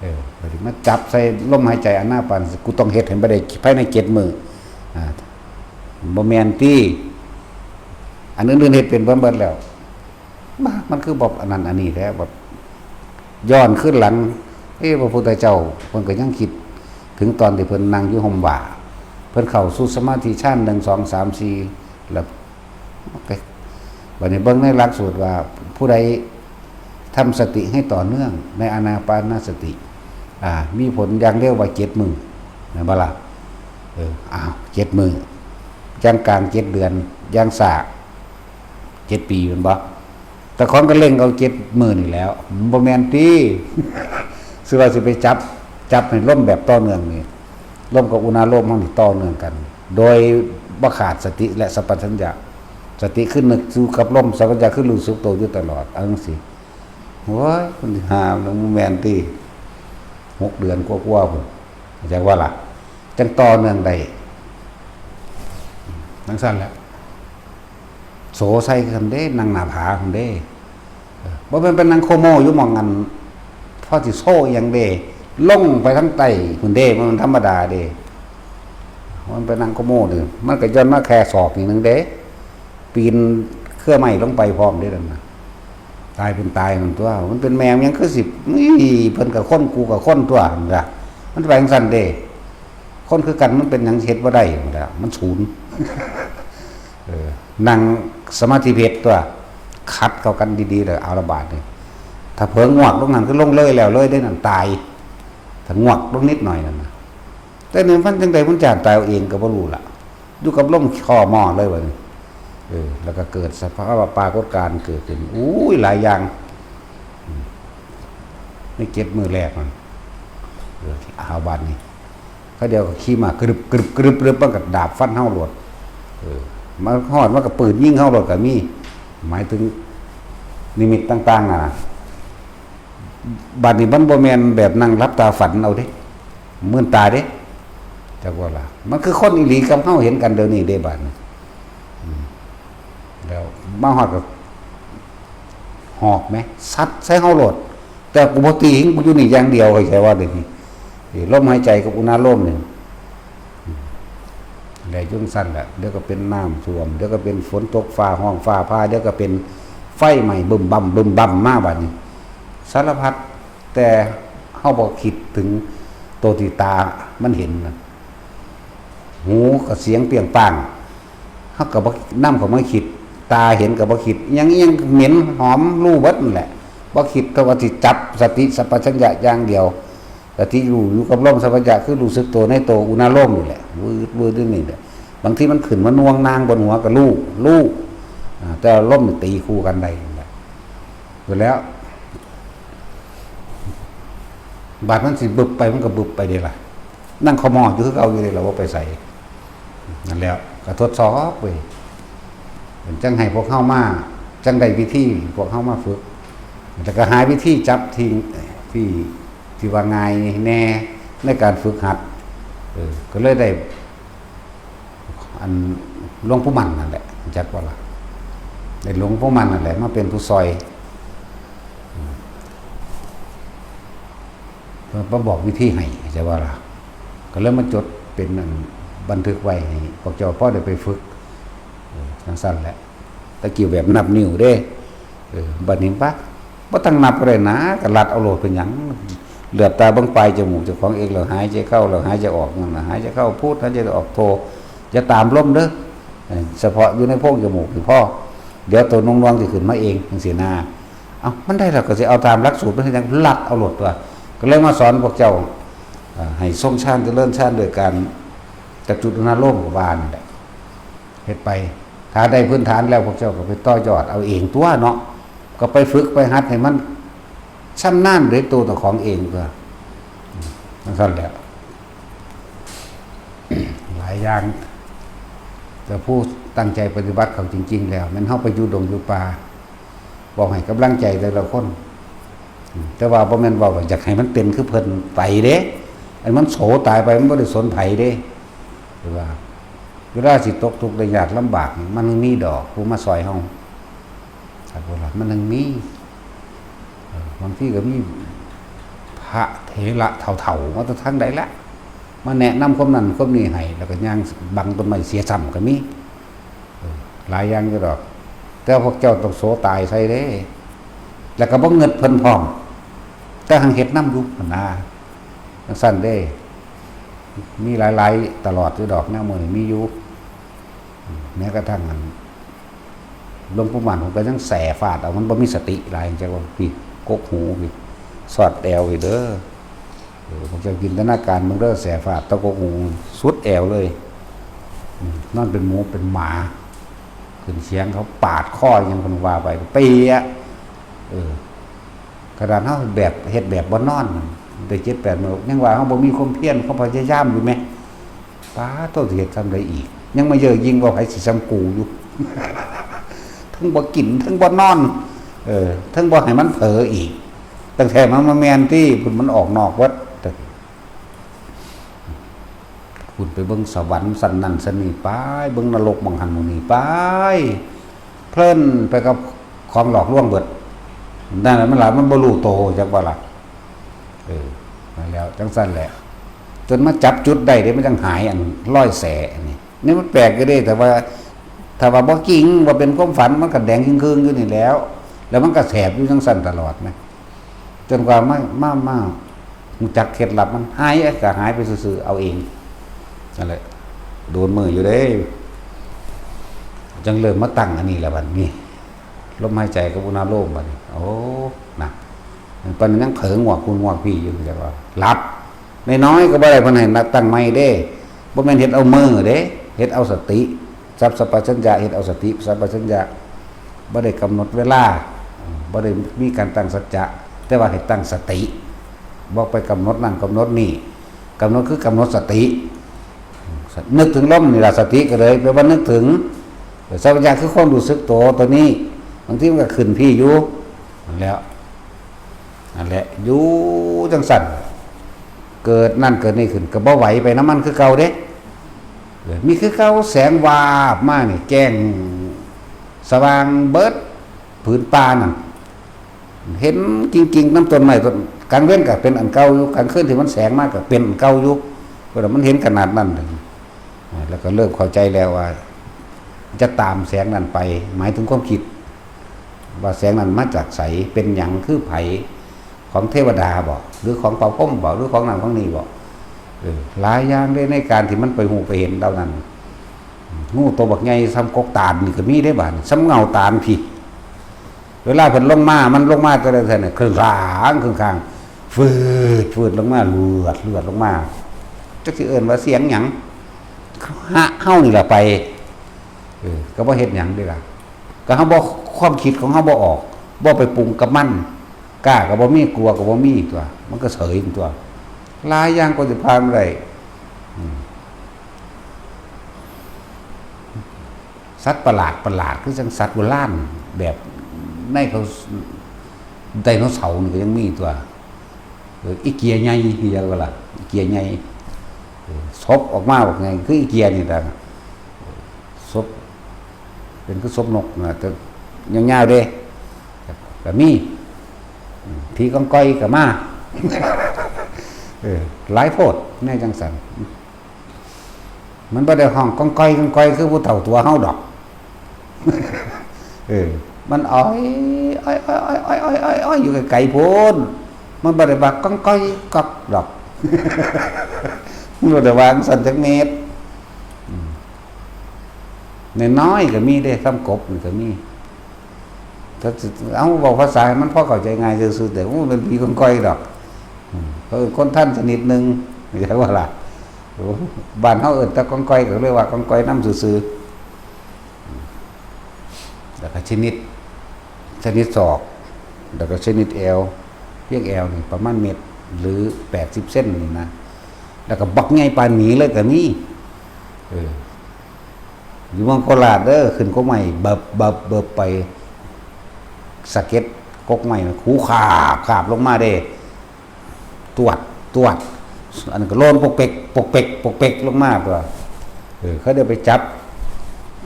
เออ บัดนี้มาจับใส่ลมหายใจอานาปาน กูต้องเฮ็ดให้บ่ได้ภายในเจ็ดมื้อ อ่า บ่แม่นติ อันอื่นๆเฮ็ดเป็นเบิดแล้ว มา มันคือบ่อันนั้นอันนี้แท้ แบบย้อนคืนหลัง เอ้ พระพุทธเจ้าเพิ่นก็ยังคิดถึงตอนที่เพิ่นนั่งอยู่ฮ่มว่า เพิ่นเข้าสู่สมาธิฌาน หนึ่ง สอง สาม สี่ แล้ว บัดนี้เบิ่งในหลักสูตรว่า ผู้ใดทำสติให้ต่อเนื่องในอานาปานสติ อ่า มีผลอย่างเร็วว่าเจ็ดมื้อ แม่นบ่ล่ะ เออ อ้าว เจ็ดมื้อ อย่างกลางเจ็ดเดือน อย่างช้าเจ็ดปี แม่นบ่ แต่ของก็เร่งเอาเจ็ดมื้อนี่แหล้ว บ่แม่นติ สิว่าสิไปจับ จับให้ลมแบบต่อเนื่องนี่ ลมกับอุณาโลมเฮานี่ต่อเนื่องกัน โดยบ่ขาดสติและสัมปชัญญะ สติคือนึกอยู่กับลม สัมปชัญญะคือรู้สึกตัวอยู่ตลอด เอาจั่งซี้ โอ้ย มันสิหา มันบ่แม่นติ หกเดือนกว่าๆพุ้น เข้าใจว่าล่ะ จั่งต่อเนื่องได้ จั่งซั่นแหละ โสใส่กันเด้ นั่งหน้าผาพุ้นเด้ เออ บ่แม่นไปนั่งโคโมอยู่หม่องอัน พอสิโซ่อิหยังเด้ ลงไปทางใต้พุ้นเด้ มันธรรมดาเด้ มันไปนั่งโคโมนี่ มันก็ย่อนมาแค่ศอกนี่หนึ่งเด้ ปีนเครือไม้ลงไปพร้อมเด้นั่นน่ะ ตายเป็นตายมันตัว มันเป็นแมวยังคือสิบ นี่ เพิ่นกับคน กูกับคนตัวนั่นล่ะ มันไปจั่งซั่นเด้ คนคือกันมันเป็นหยังเฮ็ดบ่ได้นั่นล่ะ มันศูนย์ เออ นั่งสมาธิเพชรตัว ขัดเข้ากันดีๆ แล้วเอาละบาดนี่ ถ้าเผลองวกลงนั่นคือลงเลยแล้วเลยได้นั่นตาย ถ้างวกลงนิดหน่อยนั่นน่ะ แต่เนี่ยมันจั่งใดมันจานตายเอาเองก็บ่รู้ล่ะ อยู่กับลมคอหม้อเลยบัดนี้ เออ แล้วก็เกิดสภาวะปรากฏการณ์เกิดขึ้น อุ้ย หลายอย่าง อืม ในเจ็ดมื้อแรกนั่น เออ เอาบาดนี้ เขาเดียวก็ขี่มากรึบกรึบกรึบกรึบ มันก็ดาบฟันเฮาโลด เออ มาฮอดมันก็ปืนยิงเฮาโลดก็มี หมายถึงนิมิตต่างๆน่ะนะ บาดนี้มันบ่แม่นแบบนั่งหลับตาฝันเอาเด้ มื่นตาเด้ จักว่าล่ะ มันคือคนอีหลีกับเฮาเห็นกันเดี๋ยวนี้เด้บาดนี้ อืม แล้วมาฮอดก็หอกแหม ซัดใส่เฮาโลด แต่กูบ่ตีง กูอยู่นี่อย่างเดียว เข้าใจว่าเดี๋ยวนี้ เอ้ย ลมหายใจกับอุณาโลมนี่ แหละจั่งซั่นแหละ เดี๋ยวก็เป็นน้ำท่วม เดี๋ยวก็เป็นฝนตกฟ้าฮ้องฟ้าผ่า เดี๋ยวก็เป็นไฟไหม้บึ้มบั้มบึ้มบั้มมาบัดนี้ สารพัด แต่เฮาบ่คิดถึงตัวที่ตามันเห็นน่ะ หูก็เสียงเปรียงป้าง เฮาก็บ่นำเข้ามาคิด ตาเห็นก็บ่คิด อิหยังอิหยังเหม็นหอมรู้เบิดนั่นแหละ บ่คิด แต่ว่าสิจับสติสัมปชัญญะอย่างเดียว สติรู้อยู่กับลมสัมปชัญญะ คือรู้สึกตัวในตัวอุณาโลมนี่แหละ วืดวืดอยู่นี่แหละ บางทีมันขึ้นมาน่วงนางบนหัวก็รู้ รู้ อ่า แต่ลมนี่ตีคู่กันได้นั่นแหละ อยู่แล้ว บาดมันสิบึบไปมันก็บึบไปเด้ล่ะ นั่งขมอดอยู่คือเก่าอยู่เด้ล่ะ บ่ไปไส นั่นแหล้ว ก็ทดสอบเว้ย มันจั่งให้พวกเฮามา จั่งได้วิธี พวกเฮามาฝึก แล้วก็หาวิธีจับที่ ที่ ที่ว่าง่ายแน่ในการฝึกหัด เออ ก็เลยได้ อันหลวงปู่มั่นนั่นแหละ จักว่าล่ะ ได้หลวงปู่มั่นนั่นแหละ มาเป็นผู้ซอย เพิ่นมาบอกวิธีให้ จักว่าล่ะ ก็เลยมาจดเป็นอันบันทึกไว้ให้พวกเจ้าพอได้ไปฝึก เออ จั่งซั่นแหละ ตะกี้แบบนับนิ้วเด้ เออ บัดนี้ปะ บ่ต้องนับก็ได้นะ ก็ลัดเอาโลดเป็นหยัง เหลือบตาเบิ่งปลายจมูกเจ้าของเอง แล้วหายใจเข้า แล้วหายใจออก นั่นน่ะ หายใจเข้าพุท หายใจออกโท อย่าตามลมเด้อ เออ เฉพาะอยู่ในโพรงจมูกนี่พอ เดี๋ยวตัวน่วงๆสิขึ้นมาเอง จั่งซี้นะ เอ้า มันได้แล้วก็สิเอาตามหลักสูตร มันเฮ็ดหยัง ลัดเอาโลดตัว ก็เลยมาสอนพวกเจ้า เอ่อ ให้ทรงฌาน เจริญฌานโดยการจับจุดอุณาโลมก็ว่านั่นแหละ เฮ็ดไป ถ้าได้พื้นฐานแล้วพวกเจ้าก็ไปต่อยอดเอาเองตัวเนาะ ก็ไปฝึกไปหัดให้มันชำนาญด้วยตัวเจ้าของเองตัว นั่นซั่นแหละ หลายอย่าง แต่ผู้ตั้งใจปฏิบัติเขาจริงๆ แล้ว แม่นเฮาไปอยู่ดงอยู่ป่า บอกให้กำลังใจแต่ละคน แต่ว่าบ่แม่นเว้าอยากให้มันเป็นคือเพิ่นไปเด้ อันมันโสตายไปมันบ่ได้สนไผเด้ หรือว่า เวลาสิตกทุกข์ได้ยากลำบากนี่ มันมีดอกผู้มาซอยเฮา ครับผมล่ะ มันยังมี เออ บางทีก็มีพระเถระเฒ่าๆ มาแต่ทางใดละ มาแนะนำความนั้นความนี้ให้ แล้วก็ย่างบังต้นไม้เสียซ้ำก็มี เออ หลายอย่างอยู่ดอก แต่พวกเจ้าต้องโสตายใส่เด้ แล้วก็บ่เงิดเพิ่นพร้อม แต่หังเฮ็ดนำอยู่หั่นนะ จั่งซั่นเด้ มีหลายๆ ตลอดอยู่ดอก แนวมื้อนี้มีอยู่ แม้กระทั่งอัน หลวงปู่มั่นผมก็ยังแส่ฟาดเอา มันบ่มีสติหลาย จั่งว่าพี่ กกหูพี่ สอดแอวพี่เด้อ เออ ผมจะจินตนาการมึงเด้อ แส่ฟาดตะกกหู สุดแอวเลย อืม นอนเป็นหมูเป็นหมา ขึ้นเสียงเขาปาดคอยังคนว่าไป เปียะ เออ ขนาดเฮาแบบ เฮ็ดแบบบ่นอน ได้เจ็ดแปดมื้อ ยังว่าเฮาบ่มีความเพียร ความพยายามอยู่แหม ป๊าดโธ่ สิเฮ็ดส่ำใดอีก ยังมาเย่อหยิ่งว่าไผสิส่ำกูอยู่ เทิงบ่กิน เทิงบ่นอน เออ เทิงบ่ให้มันเผลออีก ตั้งแต่มันมาแม่นที่ พุ้นมันออกนอกเบิด พุ้นไปเบิ่งสวรรค์ชั้นนั้นชั้นนี้ไป เบิ่งนรกหม่องหั้นหม่องนี้ไป เพลินไปกับของหลอกลวงเบิด นั่นแหละมันหลาย มันบ่รู้โต จักว่าล่ะ เออ นั่นแหล้ว จั่งซั่นแหละ จนมาจับจุดได้เด้ มันจั่งหายอันรอยแสอันนี้ นี่มันแปลกอยู่เด้ แต่ว่า ถ้าว่าบ่จริง ว่าเป็นความฝัน มันก็แดงครึ่งๆอยู่นี่แหล้ว แล้วมันก็แสบอยู่จั่งซั่นตลอดนะ จนกว่ามา มา มารู้จักเคล็ดลับมัน หายก็หายไปซื่อๆ เอาเอง นั่นแหละ โดนมืออยู่เด้ จั่งเริ่มมาตั้งอันนี้แล้วบัดนี้ ลมหายใจกับอุณาโลมบัดนี้ โอ้ นะ ปานนั้นยังเผลองวกคุณงวกพี่อยู่ แต่ว่าหลับ น้อยๆก็บ่ได้ เพิ่นให้นับตั้งใหม่เด้ บ่แม่นเฮ็ดเอามือเด้ เฮ็ดเอาสติ สัพสัพพัญญะ เฮ็ดเอาสติ สัพพัญญะ บ่ได้กำหนดเวลา บ่ได้มีการตั้งสัจจะ แต่ว่าให้ตั้งสติ บ่ไปกำหนดนั่นกำหนดนี่ กำหนดคือกำหนดสติ นึกถึงลมนี่ล่ะ สติก็เลยแปลว่านึกถึง สัพพัญญะคือความรู้สึกตัวตัวนี้ บางทีมันก็ขึ้นพี่อยู่ นั่นแหล้ว นั่นแหละ อยู่จั่งซั่น เกิดนั่นเกิดนี่ขึ้น ก็บ่ไหวไปนำมันคือเก่าเด้ เออ มีคือเก่า แสงวาบมานี่ แจ้งสว่างเบิดผืนป่านั่น เห็นจริงๆนำต้นไม้ต้น กลางเว็นก็เป็นอันเก่าอยู่ กลางคืนที่มันแสงมาก็เป็นอันเก่าอยู่ เพราะว่ามันเห็นขนาดนั้นเลย อ่า แล้วก็เริ่มเข้าใจแล้วว่า จะตามแสงนั้นไป หมายถึงความคิด ว่าแสงนั้นมาจากไส เป็นหยัง คือไผ ของเทวดาบ่ หรือของพระพรหมบ่ หรือของนั่นของนี่บ่ เออ หลายอย่างเลยในการที่มันไปฮู้ไปเห็นเหล่านั้น งูตัวบักใหญ่ส่ำกกตาลนี่ก็มีได้บาดนี้ ส่ำเงาตาลพี้ เวลาเพิ่นลงมา มันลงมาแต่ละเทื่อนี่ ครึ่งข้าง ครึ่งข้าง ฟืด ฟืดลงมา เลือด เลือดลงมา จักสิเอิ้นว่าเสียงหยัง หะเฮานี่ล่ะไป เออ ก็บ่เฮ็ดหยังเด้ล่ะ ก็เฮาบ่ ความคิดของเฮาบ่ออก บ่ไปปรุงกับมัน กล้าก็บ่มี กลัวก็บ่มีตั๊ว มันก็เฉยตั๊ว หลายอย่างก็สิผ่านมาได้ อืม สัตว์ประหลาดประหลาด คือจั่งสัตว์โบราณ แบบในเขา ไดโนเสาร์นี่ก็ยังมีตั๊ว เออ อีเกียใหญ่ เรียกว่าล่ะ อีเกียใหญ่ เออ ศพออกมาบักใหญ่ คืออีเกียนี่ล่ะ ศพ เป็นคือศพนกนะ แต่ยาวๆเด้ ก็มี อืม ผีกองกอยก็มา เออ หลายโพด แนวจั่งซั้น มันบ่ได้ฮ้องกองกอย กองกอย คือผู้เฒ่าตั๋วเฮาดอก เออ มันอ้อย อ้อย อ้อย อ้อย อ้อย อ้อย อ้อย อยู่ไกลๆพู้น มันบ่ได้ว่ากองกอยก๊อกดอก มันบ่ได้ว่าจั่งซั้นจักเม็ด อืม น้อยๆก็มีเด้ ส่ำกบนี่ก็มี ถ้าสิ เอา เว้าภาษาให้มันพอเข้าใจง่ายซื่อๆ แต่ โอ้ เป็นผีกองกอยดอก อืม เออ คนทันชนิดหนึ่ง เข้าใจบ่ล่ะ โอ้ บ้านเฮาเอิ้นแต่กองกอย ก็เลยว่ากองกอยนำซื่อๆ แล้วก็ชนิด ชนิดศอก แล้วก็ชนิดแอว เพียงแอวนี่ประมาณเม็ด หรือแปดสิบเซนนี่นะ แล้วก็บักใหญ่ปานหมีเลยก็มี เออ อยู่เมืองโคราชเด้อ ขึ้นกกไม้ เบิบ เบิบ เบิบไป สะเก็ดกกไม้ หูขาบ ขาบลงมาเด้ ตวด ตวด อันนั้นก็โลนปกเป๊ก ปกเป๊ก ปกเป๊กลงมาตั๊ว เออ เขาเดินไปจับ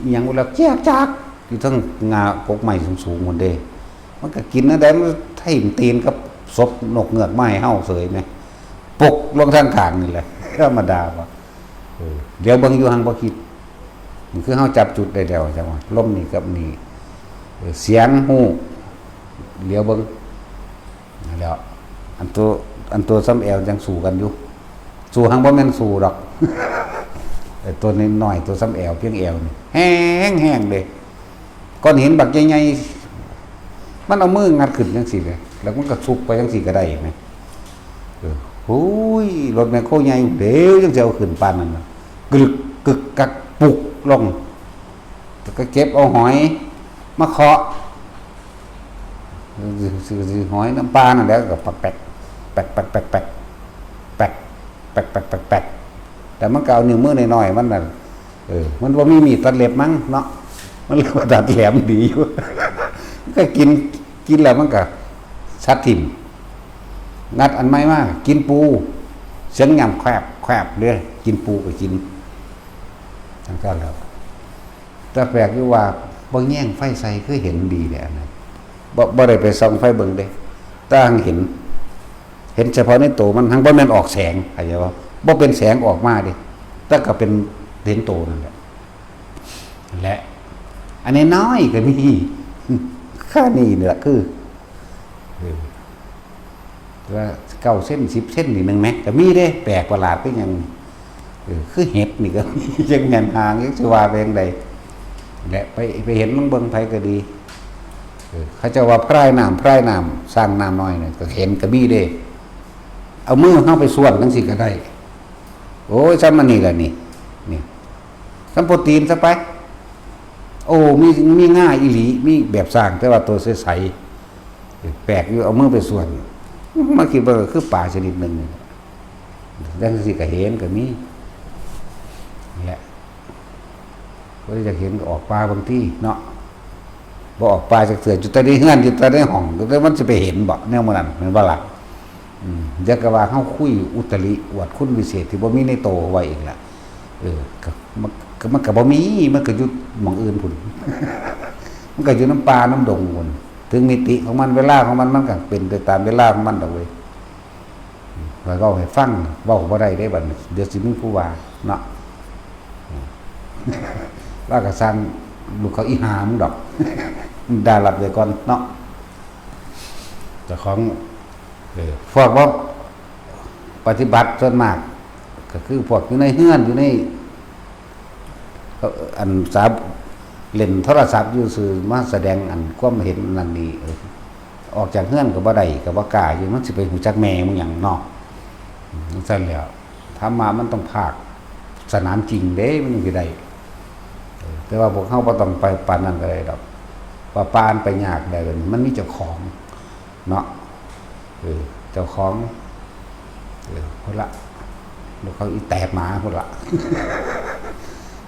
อิหยังบ่แล้ว แจ๊กจัก อยู่เทิงง่ากกไม้สูงๆพู้นเด้ มันก็กินแนวใด มันไถ่ตีนกับศพนกเงือกมาให้เฮาเสยแหม ปกลงทางข้างนี่แหละ ธรรมดาบ่ เออ เดี๋ยวเบิ่งอยู่ห่างบ่คิด นี่คือเฮาจับจุดได้แล้ว จังว่า ลมนี่กับนี่ เออ เสียงฮู้ เหลียวเบิ่ง นั่นแหล้ว อันตัว อันตัวส่ำแอวยังสู้กันอยู่ สู้ห่างบ่แม่นสู้ดอก ไอ้ตัวน้อยๆ ตัวส่ำแอว เพียงแอวนี่ แฮงๆเด้ ก้อนหินบักใหญ่ๆ มันเอามืองัดขึ้นจั่งซี้แหม แล้วมันก็ซุกไปจั่งซี้ก็ได้แหม เออ โอ้ย รถแมคโครใหญ่ เดี๋ยวจั่งสิเอาขึ้นปานนั้นน่ะ กึก กึกกัก ปุกลง แล้วก็เก็บเอาหอยมาเคาะ สิ สิ สิหอยน้ำปลานั่นแหละ ก็ปักแปก แปก แปก แปก แปก แปก แปก แปก แปก แปก แต่มันก็เอานิ้วมือน้อยๆมันน่ะ เออ มันบ่มีมีดตัดเล็บมั้งเนาะ มันเลยว่าดัดแหลมดีอยู่ ก็กิน กินแล้วมันก็ซัดถิ่ม งัดอันใหม่มา กินปู เสียงย่ำแควบ แควบเด้ กินปูก็กิน จั่งซั้นแหล้ว แต่แปลกอยู่ว่า บ่แยงไฟใส่คือเห็นดีแท้อันนั้น บ่ บ่ได้ไปส่องไฟเบิ่งเด้ แต่หั้งเห็น เห็นเฉพาะในโตมัน หั้งบ่แม่นออกแสง เข้าใจบ่ บ่เป็นแสงออกมาเด้ แต่ก็เป็นเห็นโตนั่นแหละ และ อันน้อยๆก็มี ค่านี่แหละคือ เออ ว่าเก้าเซน สิบเซนนี่หนึ่งแม็กก็มีเด้ แปลกประหลาดคือหยัง เออ คือเห็ดนี่ก็มี จักแม่นห่าง จักสิว่าไปจั่งใด และไป ไปเห็นลองเบิ่งไผก็ดี เออ เขาเจ้าว่าพรายน้ำ พรายน้ำ สร้างน้ำน้อยนี่ก็เห็นก็มีเด้ เอามือเฮาไปส่วนจั่งซี้ก็ได้ โอ้ย ส่ำอันนี้ล่ะนี่ นี่ ส่ำโปรตีนซะไป โอ้ มี มีง่าอีหลี มีแบบสร้าง แต่ว่าตัวใสๆ แปลกอยู่ เอามือไปส่วน มาคิดเบิ่งก็คือปลาชนิดหนึ่งนี่ จั่งซี้ก็เห็นก็มี นี่แหละ บ่ได้อยากเห็นก็ออกป่าบางทีเนาะ บ่ออกป่าจักเทื่อ อยู่แต่ในเฮือน อยู่แต่ในห้อง แต่มันสิไปเห็นบ่ แนวหมู่นั้น แม่นบ่ล่ะ อืม เดี๋ยวก็ว่าเฮาคุยอุตริอวดคุณวิเศษที่บ่มีในโตไว้อีกล่ะ เออ ก็ มัน ก็ มันก็บ่มี มันก็อยู่หม่องอื่นพุ้น มันก็อยู่นำป่านำดงพุ้น ถึงมิติของมัน เวลาของมัน มันก็เป็นไปตามเวลาของมันดอกเว้ย ข้อยเว้าให้ฟัง เว้าบ่ได้เด้บัดนี้ เดี๋ยวสิมีผู้ว่าเนาะ ว่าก็สั่งลูกเขาอีหามึงดอก ด่ารับไว้ก่อนเนาะ เจ้าของ เออ พวกบ่ปฏิบัติส่วนมาก ก็คือพวกอยู่ในเฮือน อยู่ใน อันสา เล่นโทรศัพท์อยู่ซื่อ มาแสดงอันความเห็นนั่นนี่ เออ ออกจากเฮือนก็บ่ได้ ก็บ่กล้าอยู่ มันสิไปฮู้จักแม่มึงหยังเนาะ อืม จั่งซั้นแหล้ว ธรรมะมันต้องภาคสนามจริงเด้ มันถึงสิได้ เออ แต่ว่าพวกเฮาบ่ต้องไปปานนั้นก็ได้ดอก ว่าป่านไปยากได้ มันมีเจ้าของเนาะ เออ เจ้าของ เออ พุ้นละ ลูกเขาอีแตกหมาพุ้นละ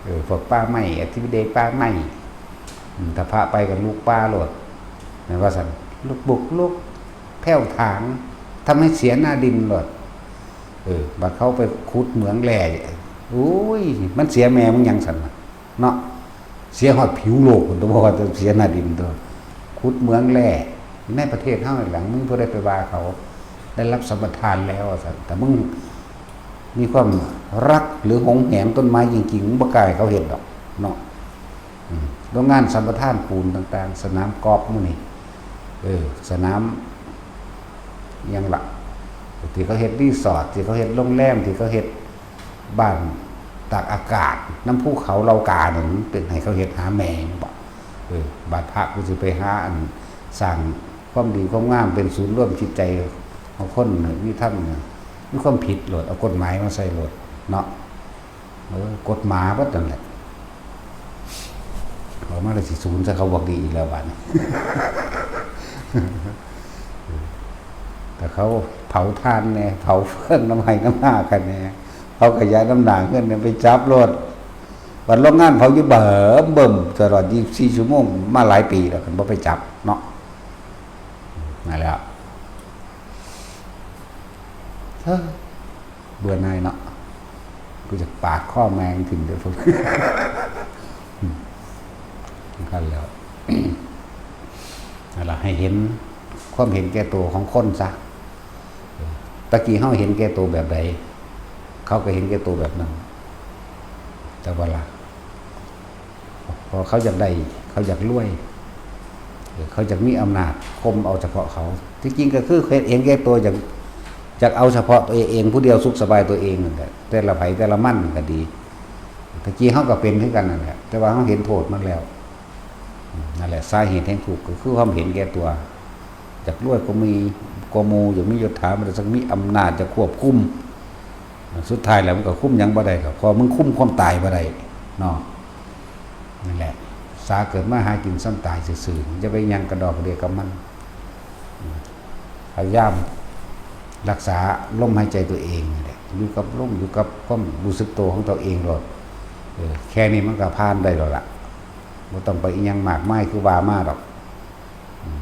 เออ พวกป่าไม้ อธิบดีป่าไม้ อืม ถ้าพระไปก็ลุกป่าโลด แม่นว่าซั่น ลุกบุกลุก แผ้วถาง ทำให้เสียหน้าดินโลด เออ บัดเขาไปขุดเหมืองแร่ โอ้ย มันเสียแม่มึงหยังซั่นน่ะ เนาะ เสียฮอดผิวโลกพุ้นตัว บ่ว่าแต่เสียหน้าดินตัว ขุดเหมืองแร่ ในประเทศเฮานี่แหละ มึงบ่ได้ไปว่าเขา ได้รับสัมปทานแล้วว่าซั่น แต่มึงมีความรักหรือหวงแหนต้นไม้จริงๆ มึงบ่กล้าให้เขาเฮ็ดดอก เนาะ อืม โรงงานสัมปทานปูนต่างๆ สนามกอล์ฟมื้อนี้ เออ สนาม หยังล่ะ ที่เขาเฮ็ดรีสอร์ท ที่เขาเฮ็ดโรงแรม ที่เขาเฮ็ดบ้านตากอากาศ นำภูเขาเหล่ากานั่น เป็นให้เขาเฮ็ดหาแม่งบ่ เออ บาดพระกูสิไปหาอันสร้างความดีความงาม เป็นศูนย์รวมจิตใจของคนน่ะ มีธรรมน่ะ มีความผิดโลด เอากฎหมายมาใส่โลดเนาะ เออ กฎหมายเบิดนั่นแหละ ออกมาแล้วสิศูนย์ซะ เขาบอกดีอีกแล้วบาดนี้ แต่เขาเผาถ่านแน่ เผาเฟืองนำไฮ่นำนากันแน่ เผาขยะนำหน้าเฮือนแน่ ไปจับโลด บัดโรงงานเผาอยู่เบิ่มเบิ่มตลอดยี่สิบสี่ชั่วโมง มาหลายปีแล้ว คันบ่ไปจับเนาะ นั่นแหละ เฮ้อ เบื่อหน่ายเนาะ กูจะปาดคอแม่งถิ่มเด้อพวก อืม คันแล้ว นั่นล่ะ ให้เห็นความเห็นแก่ตัวของคนซะ ตะกี้เฮาเห็นแก่ตัวแบบใด เขาก็เห็นแก่ตัวแบบนั้น แต่ว่าล่ะ เพราะเขาอยากได้ เขาอยากรวย เออ เขาอยากมีอำนาจ ข่มเอาเฉพาะเขา ที่จริงก็คือเห็นแก่ตัว อยาก อยากเอาเฉพาะตัวเองผู้เดียว สุขสบายตัวเองนั่นแหละ แต่ละไผแต่ละมันก็ดี ตะกี้เฮาก็เป็นคือกันนั่นแหละ แต่ว่าเฮาเห็นโทษมันแล้ว อืม นั่นแหละ สาเหตุแห่งทุกข์ก็คือความเห็นแก่ตัว อยากรวยกว่ามี กว่าหมู่ อยากมียศถาบรรดาศักดิ์ มีอำนาจ อยากควบคุม สุดท้ายแล้วมันก็คุมหยังบ่ได้ดอก เพราะมึงคุมความตายบ่ได้เนาะ นั่นแหละ สาเกิดมาหากินซ้ำตายซื่อๆ อย่าไปหยังกระดอกกระเดียกับมัน อืม พยายามรักษาลมหายใจตัวเองนี่แหละ อยู่กับลม อยู่กับความรู้สึกตัวของตัวเองโลด เออ แค่นี้มันก็ผ่านได้แล้วล่ะ บ่ต้องไปอิหยังมากมายคือว่ามาดอก อืม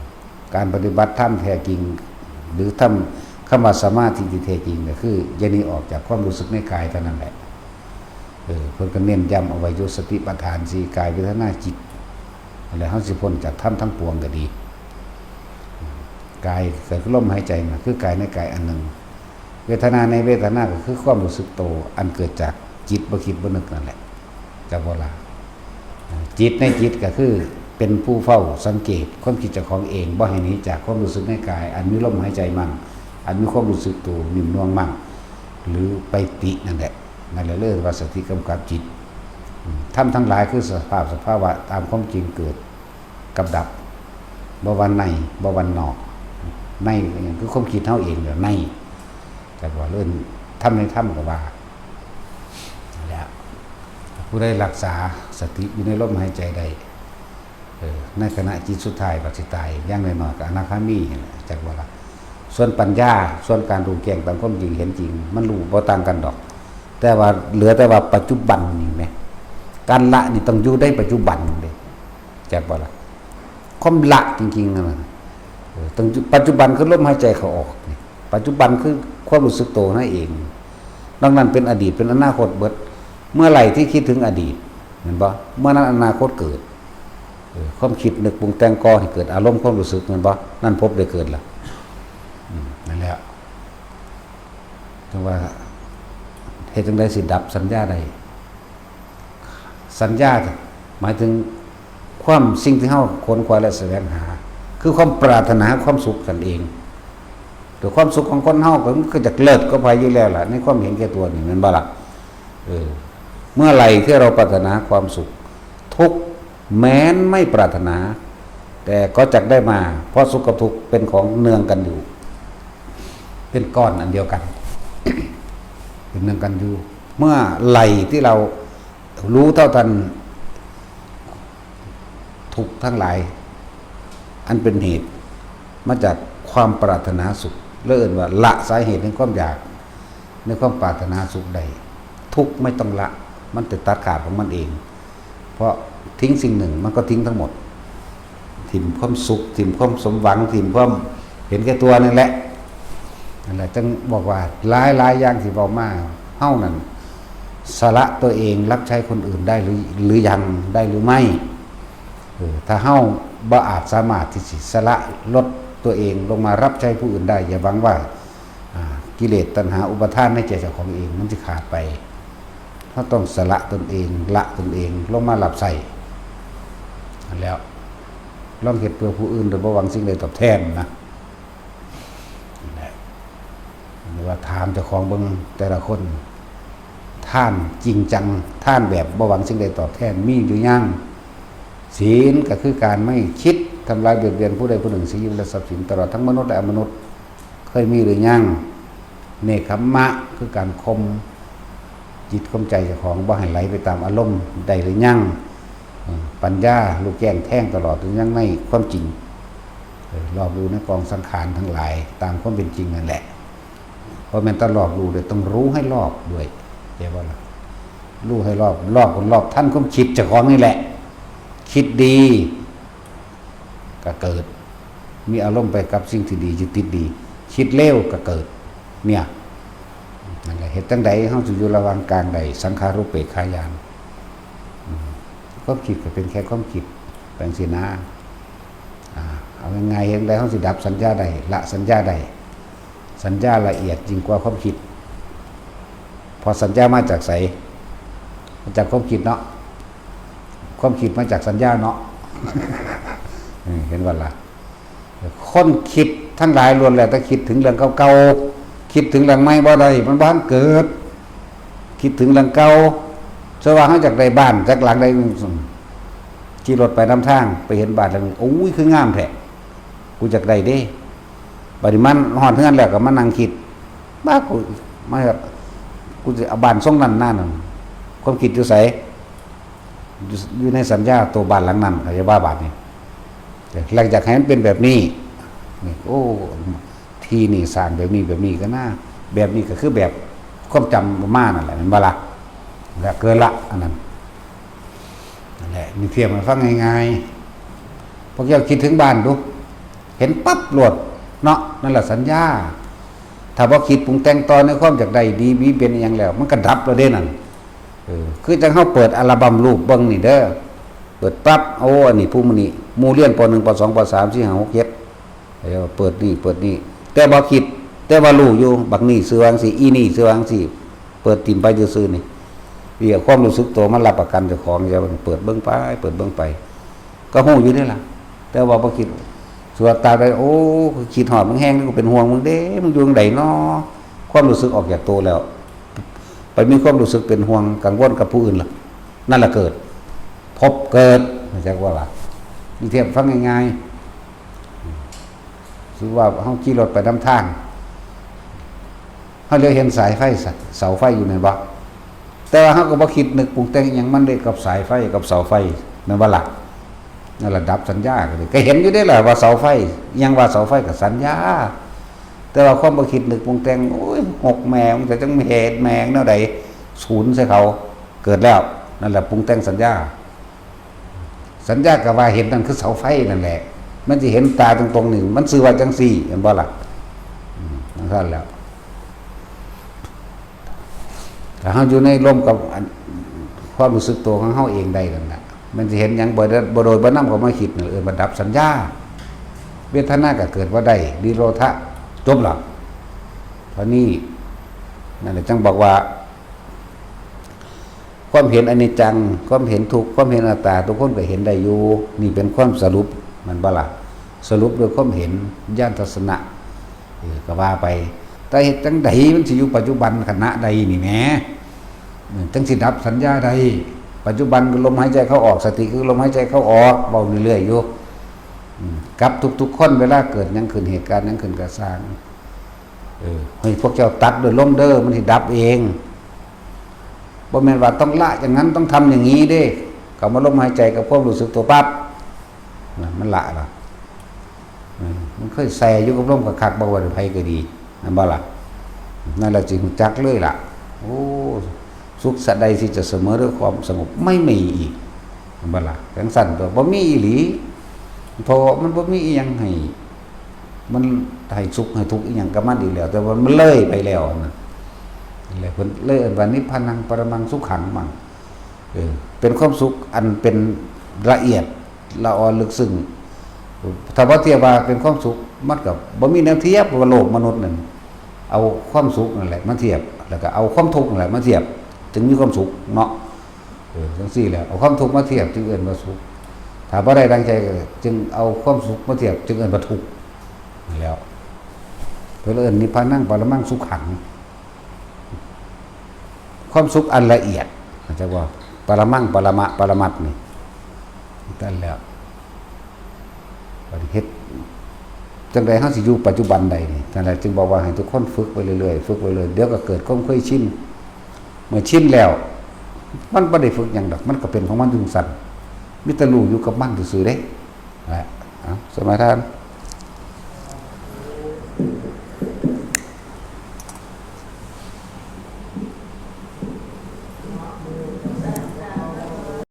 การปฏิบัติธรรมแท้จริง หรือธรรม คำว่าสมาธิที่แท้จริงก็คือ อย่าหนีออกจากความรู้สึกในกายเท่านั้นแหละ เออ เพิ่นก็เน้นย้ำเอาไว้อยู่ สติปัฏฐานสี่ กาย เวทนา จิต แล้วเฮาสิพ้นจากธรรมทั้งปวงก็ดี กายก็คือลมหายใจน่ะ คือกายในกายอันหนึ่ง เวทนาในเวทนาก็คือความรู้สึกโต อันเกิดจากจิตบ่คิดบ่นึกนั่นแหละ จักบ่ล่ะ จิตในจิตก็คือเป็นผู้เฝ้าสังเกตความคิดเจ้าของเอง บ่ให้หนีจากความรู้สึกในกาย อันมีลมหายใจมั่น อันมีความรู้สึกโตนิ่มนวลมั่น หรือปีตินั่นแหละ นั่นแหละเรียกว่าสติกำกับจิต อืม ธรรมทั้งหลายคือสภาพสภาวะตามความจริงเกิดกับดับ บ่ว่าใน บ่ว่านอก ในก็คือความคิดเฮาเองแหละ ใน จักว่าเรื่องธรรมในธรรมก็ว่า นั่นแหละ ผู้ใดรักษาสติอยู่ในลมหายใจได้ เออ ในขณะจิตสุดท้ายบัดสิตาย อย่างน้อยๆก็อนาคามีนี่แหละ จักว่าล่ะ ส่วนปัญญา ส่วนการรู้แจ้งตามความจริงเห็นจริง มันรู้บ่ต่างกันดอก แต่ว่าเหลือแต่ว่าปัจจุบันนี่แหม การละนี่ต้องอยู่ในปัจจุบันเด้ จักบ่ล่ะ ความละจริงๆนั่นน่ะ เออ ต้องอยู่ปัจจุบันคือลมหายใจเข้าออกนี่ ปัจจุบันคือความรู้สึกโตนั่นเอง นอกนั้นเป็นอดีต เป็นอนาคตเบิด เมื่อไหร่ที่คิดถึงอดีต เห็นบ่ เมื่อนั้นอนาคตเกิด เออ ความคิดนึกปรุงแต่งก่อให้เกิดอารมณ์ความรู้สึก แม่นบ่? นั่นภพได้เกิดละ อืม นั่นแหละ จั่งว่า เฮ็ดจั่งใดสิดับสัญญาได้ สัญญาหมายถึงความสิ่งที่เฮาขวนขวายและแสวงหา คือความปรารถนาความสุขนั่นเอง แต่ความสุขของคนเฮาก็มันก็จะเลิศกว่าไผอยู่แล้วล่ะ ในความเห็นแก่ตัวนี่ แม่นบ่ล่ะ? เออ เมื่อไหร่ที่เราปรารถนาความสุข ทุกข์แม้นไม่ปรารถนา แต่ก็จักได้มา เพราะสุขกับทุกข์เป็นของเนืองกันอยู่ เป็นก้อนอันเดียวกัน เป็นเนืองกันอยู่ เมื่อไหร่ที่เรารู้เท่าทันทุกข์ทั้งหลาย อันเป็นเหตุมาจากความปรารถนาสุข และเอิ้นว่าละสาเหตุแห่งความอยาก ในความปรารถนาสุขได้ ทุกข์ไม่ต้องละ มันจะตัดขาดของมันเอง เพราะทิ้งสิ่งหนึ่งมันก็ทิ้งทั้งหมด ถิ่มความสุข ถิ่มความสมหวัง ถิ่มความเห็นแก่ตัวนั่นแหละ นั่นแหละ จึงบอกว่าหลายๆอย่างที่เว้ามา เฮานั่นสละตัวเองรับใช้คนอื่นได้หรือ หรือยัง ได้หรือไม่ เออ ถ้าเฮาบ่อาจสามารถที่สิสละลดตัวเองลงมารับใช้ผู้อื่นได้ อย่าหวังว่า อ่า กิเลสตัณหาอุปาทานในใจเจ้าของเองมันสิขาดไป เฮาต้องสละตนเอง ละตนเองลงมารับใช้ นั่นแหล้ว ลองเฮ็ดเพื่อผู้อื่นโดยบ่หวังสิ่งใดตอบแทนนะ นั่นแหละ หรือว่าถามเจ้าของเบิ่งแต่ละคน ทานจริงจัง ทานแบบบ่หวังสิ่งใดตอบแทน มีหรือยัง? ศีลก็คือการไม่คิดทำร้ายเบียดเบียนผู้ใดผู้หนึ่ง ชีวิตและทรัพย์สิน ตลอดทั้งมนุษย์และอมนุษย์ เคยมีหรือยัง? เนกขัมมะ คือการข่มจิตข่มใจเจ้าของบ่ให้ไหลไปตามอารมณ์ ได้หรือยัง? เออ ปัญญารู้แจ้งแทงตลอดหรือยังในความจริง? เออ รอบรู้ในกองสังขารทั้งหลายตามความเป็นจริงนั่นแหละ เพราะแม่นแต่รอบรู้เลย ต้องรู้ให้รอบด้วย เข้าใจบ่ล่ะ? รู้ให้รอบ รอบ รอบทันความคิดเจ้าของนี่แหละ คิดดี ก็เกิด มีอารมณ์ไปกับสิ่งที่ดี ยึดติดดี คิดเลวก็เกิด เนี่ย นั่นแหละ เฮ็ดจั่งใดเฮาสิอยู่ระหว่างกลางได้ สังขารูปเปกขาญาณ อืม ความคิดก็เป็นแค่ความคิด แปลงสินะ อ่า เอาง่ายๆ เฮ็ดจั่งใดเฮาสิดับสัญญาได้ ละสัญญาได้ สัญญาละเอียดยิ่งกว่าความคิด เพราะสัญญามาจากไส? มาจากความคิดเนาะ ความคิดมาจากสัญญาเนาะ เออ เห็นบ่ล่ะ? คนคิดทั้งหลายล้วนแล้วแต่คิดถึงเรื่องเก่าๆ คิดถึงเรื่องใหม่บ่ได้ มันบ่ทันเกิด คิดถึงเรื่องเก่า สมมุติว่าเฮาอยากได้บ้านจักหลังใดหนึ่ง ขี่รถไปนำทาง ไปเห็นบ้านหลังหนึ่ง โอ้ย คืองามแท้ กูอยากได้เด้ บัดนี้มันฮอดเฮือนแล้วก็มานั่งคิด บ้า กู มา กูสิเอาบ้านทรงนั้นนั่นน่ะ ความคิดอยู่ไส? อยู่ อยู่ในสัญญาตัวบ้านหลังนั้น เข้าใจบ่บาดนี้? หลังจากให้มันเป็นแบบนี้ นี่ โอ้ ที่นี่สร้างแบบนี้ แบบนี้ก็น่า แบบนี้ก็คือแบบความจำมานั่นแหละ แม่นบ่ล่ะ? แล้วเกิดละ อันนั้น นั่นแหละ นี่เทียบให้ฟังง่ายๆ พวกเจ้าคิดถึงบ้านดู เห็นปั๊บโลดเนาะ นั่นแหละสัญญา ถ้าบ่คิดปรุงแต่งต่อในความอยากได้ดี มีเป็นอิหยังแล้ว มันก็ดับแล้วเด้นั่น เออ คือจั่งเฮาเปิดอัลบั้มรูปเบิ่งนี่เด้อ เปิดปั๊บ โอ้ อันนี้ผู้มื้อนี้ หมู่เรียน ป.หนึ่ง ป.สอง ป.สาม สี่ ห้า หก เจ็ด เออ เปิดนี่ เปิดนี่ แต่บ่คิด แต่ว่ารู้อยู่ บักนี่ชื่อว่าจั่งซี้ อีนี่ชื่อว่าจั่งซี้ เปิดถิ่มไปซื่อๆ นี่ เรียกความรู้สึกตัวมารับประกันเจ้าของ อย่าเปิดเบิ่งไป เปิดเบิ่งไป ก็ฮู้อยู่เด้ล่ะ แต่ว่าบ่คิด สวดตามไป โอ้ คิดฮอดมึงแฮง กูเป็นห่วงมึงเด้ มึงอยู่จั่งใดน้อ ความรู้สึกออกจากตัวแล้ว ไปมีความรู้สึกเป็นห่วงกังวลกับผู้อื่นล่ะ นั่นล่ะเกิด ภพเกิด เข้าใจบ่ล่ะ? นี่เทียบฟังง่ายๆ สมมุติว่าเฮาขี่รถไปนำทาง เฮาเหลียวเห็นสายไฟ เสาไฟอยู่แม่นบ่? แต่ว่าเฮาก็บ่คิดนึกปรุงแต่งอิหยังมันเด้กับสายไฟกับเสาไฟ แม่นบ่ล่ะ? นั่นล่ะดับสัญญาก็เลย ก็เห็นอยู่เด้ล่ะว่าเสาไฟ อิหยังว่าเสาไฟก็สัญญา แต่ว่าความบ่คิดนึกปรุงแต่ง โอ้ย หกแม่ง แต่จั่งเหตุแม่งแนวใด ศูนย์ใส่เขา เกิดแล้ว นั่นแหละปรุงแต่งสัญญา สัญญาก็ว่าเห็นนั่นคือเสาไฟนั่นแหละ มันสิเห็นตาตรงๆ นี่ มันชื่อว่าจั่งซี้ แม่นบ่ล่ะ? อืม จั่งซั้นแหล้ว ถ้าเฮาอยู่ในร่มกับอัน ความรู้สึกตัวของเฮาเองได้นั่นแหละ มันสิเห็นหยังบ่ได้ บ่โดยบ่นำเข้ามาคิดนั่นเอิ้นว่าดับสัญญา เวทนาก็เกิดบ่ได้ นิโรธะ จบละ เท่านี้ นั่นแหละจั่งบอกว่า ความเห็นอนิจจัง ความเห็นทุกข์ ความเห็นอนัตตา ทุกคนก็เห็นได้อยู่ นี่เป็นความสรุป แม่นบ่ล่ะ สรุปด้วยความเห็น ญาณทัศนะ เออ ก็ว่าไป แต่เฮ็ดจั่งใดมันสิอยู่ปัจจุบันขณะใดนี่แหม เออ จั่งสิดับสัญญาได้ ปัจจุบันคือลมหายใจเข้าออก สติคือลมหายใจเข้าออก เว้าเรื่อยๆอยู่ อืม กับทุกๆคน เวลาเกิดหยังขึ้น เหตุการณ์หยังขึ้นก็ซ่าง เออ ให้พวกเจ้าตัดด้วยลมเด้อ มันสิดับเอง บ่แม่นว่าต้องละอย่างนั้น ต้องทำอย่างนี้เด้ กำหนดลมหายใจกับความรู้สึกตัวปั๊บ นะ มันละละ เออ มันเคยแช่อยู่กับลมคักๆ บ่ว่าไผก็ดี แม่นบ่ล่ะ นั่นล่ะจึงรู้จักเลยล่ะ โอ้ สุขสันต์ใดที่จะเสมอด้วยความสงบ ไม่มีอีก แม่นบ่ล่ะ จั่งซั่นตัว บ่มีอีหลี เพราะว่ามันบ่มีอีหยังให้ มันให้สุขให้ทุกข์อีหยังกับมันอีกแล้ว แต่ว่ามันเลยไปแล้วนะ นั่นแหละเพิ่นเลยเอิ้นว่านิพพานังปรมังสุขัง มั่ง เออ เป็นความสุขอันเป็นละเอียดละออลึกซึ้ง ถ้าว่าเทียบว่าเป็นความสุข มันก็บ่มีแนวเทียบ เพราะว่าโลกมนุษย์นั่น เอาความสุขนั่นแหละมาเทียบ แล้วก็เอาความทุกข์นั่นแหละมาเทียบ จึงมีความสุขเนาะ เออ จั่งซี้แหละ เอาความทุกข์มาเทียบ จึงเอิ้นว่าสุข ถ้าบ่ได้ดังใจก็จึงเอาความสุขมาเทียบ จึงเอิ้นว่าทุกข์ นั่นแหล้ว เพิ่นเอิ้นนิพพานังปรมังสุขัง ความสุขอันละเอียด เข้าใจบ่ ปรมัง ปรมะ ปรมัตถ์นี่ นั่นแหล้ว บัดนี้เฮ็ดจั่งใดเฮาสิอยู่ปัจจุบันได้นี่ นั่นแหละจึงบอกว่าให้ทุกคนฝึกไปเรื่อยๆ ฝึกไปเรื่อย เดี๋ยวก็เกิดความเคยชิน เมื่อชินแล้ว มันบ่ได้ฝึกหยังดอก มันก็เป็นของมันจั่งซั่น มีแต่รู้อยู่กับมันซื่อๆเด้ นะ เอา สมาทาน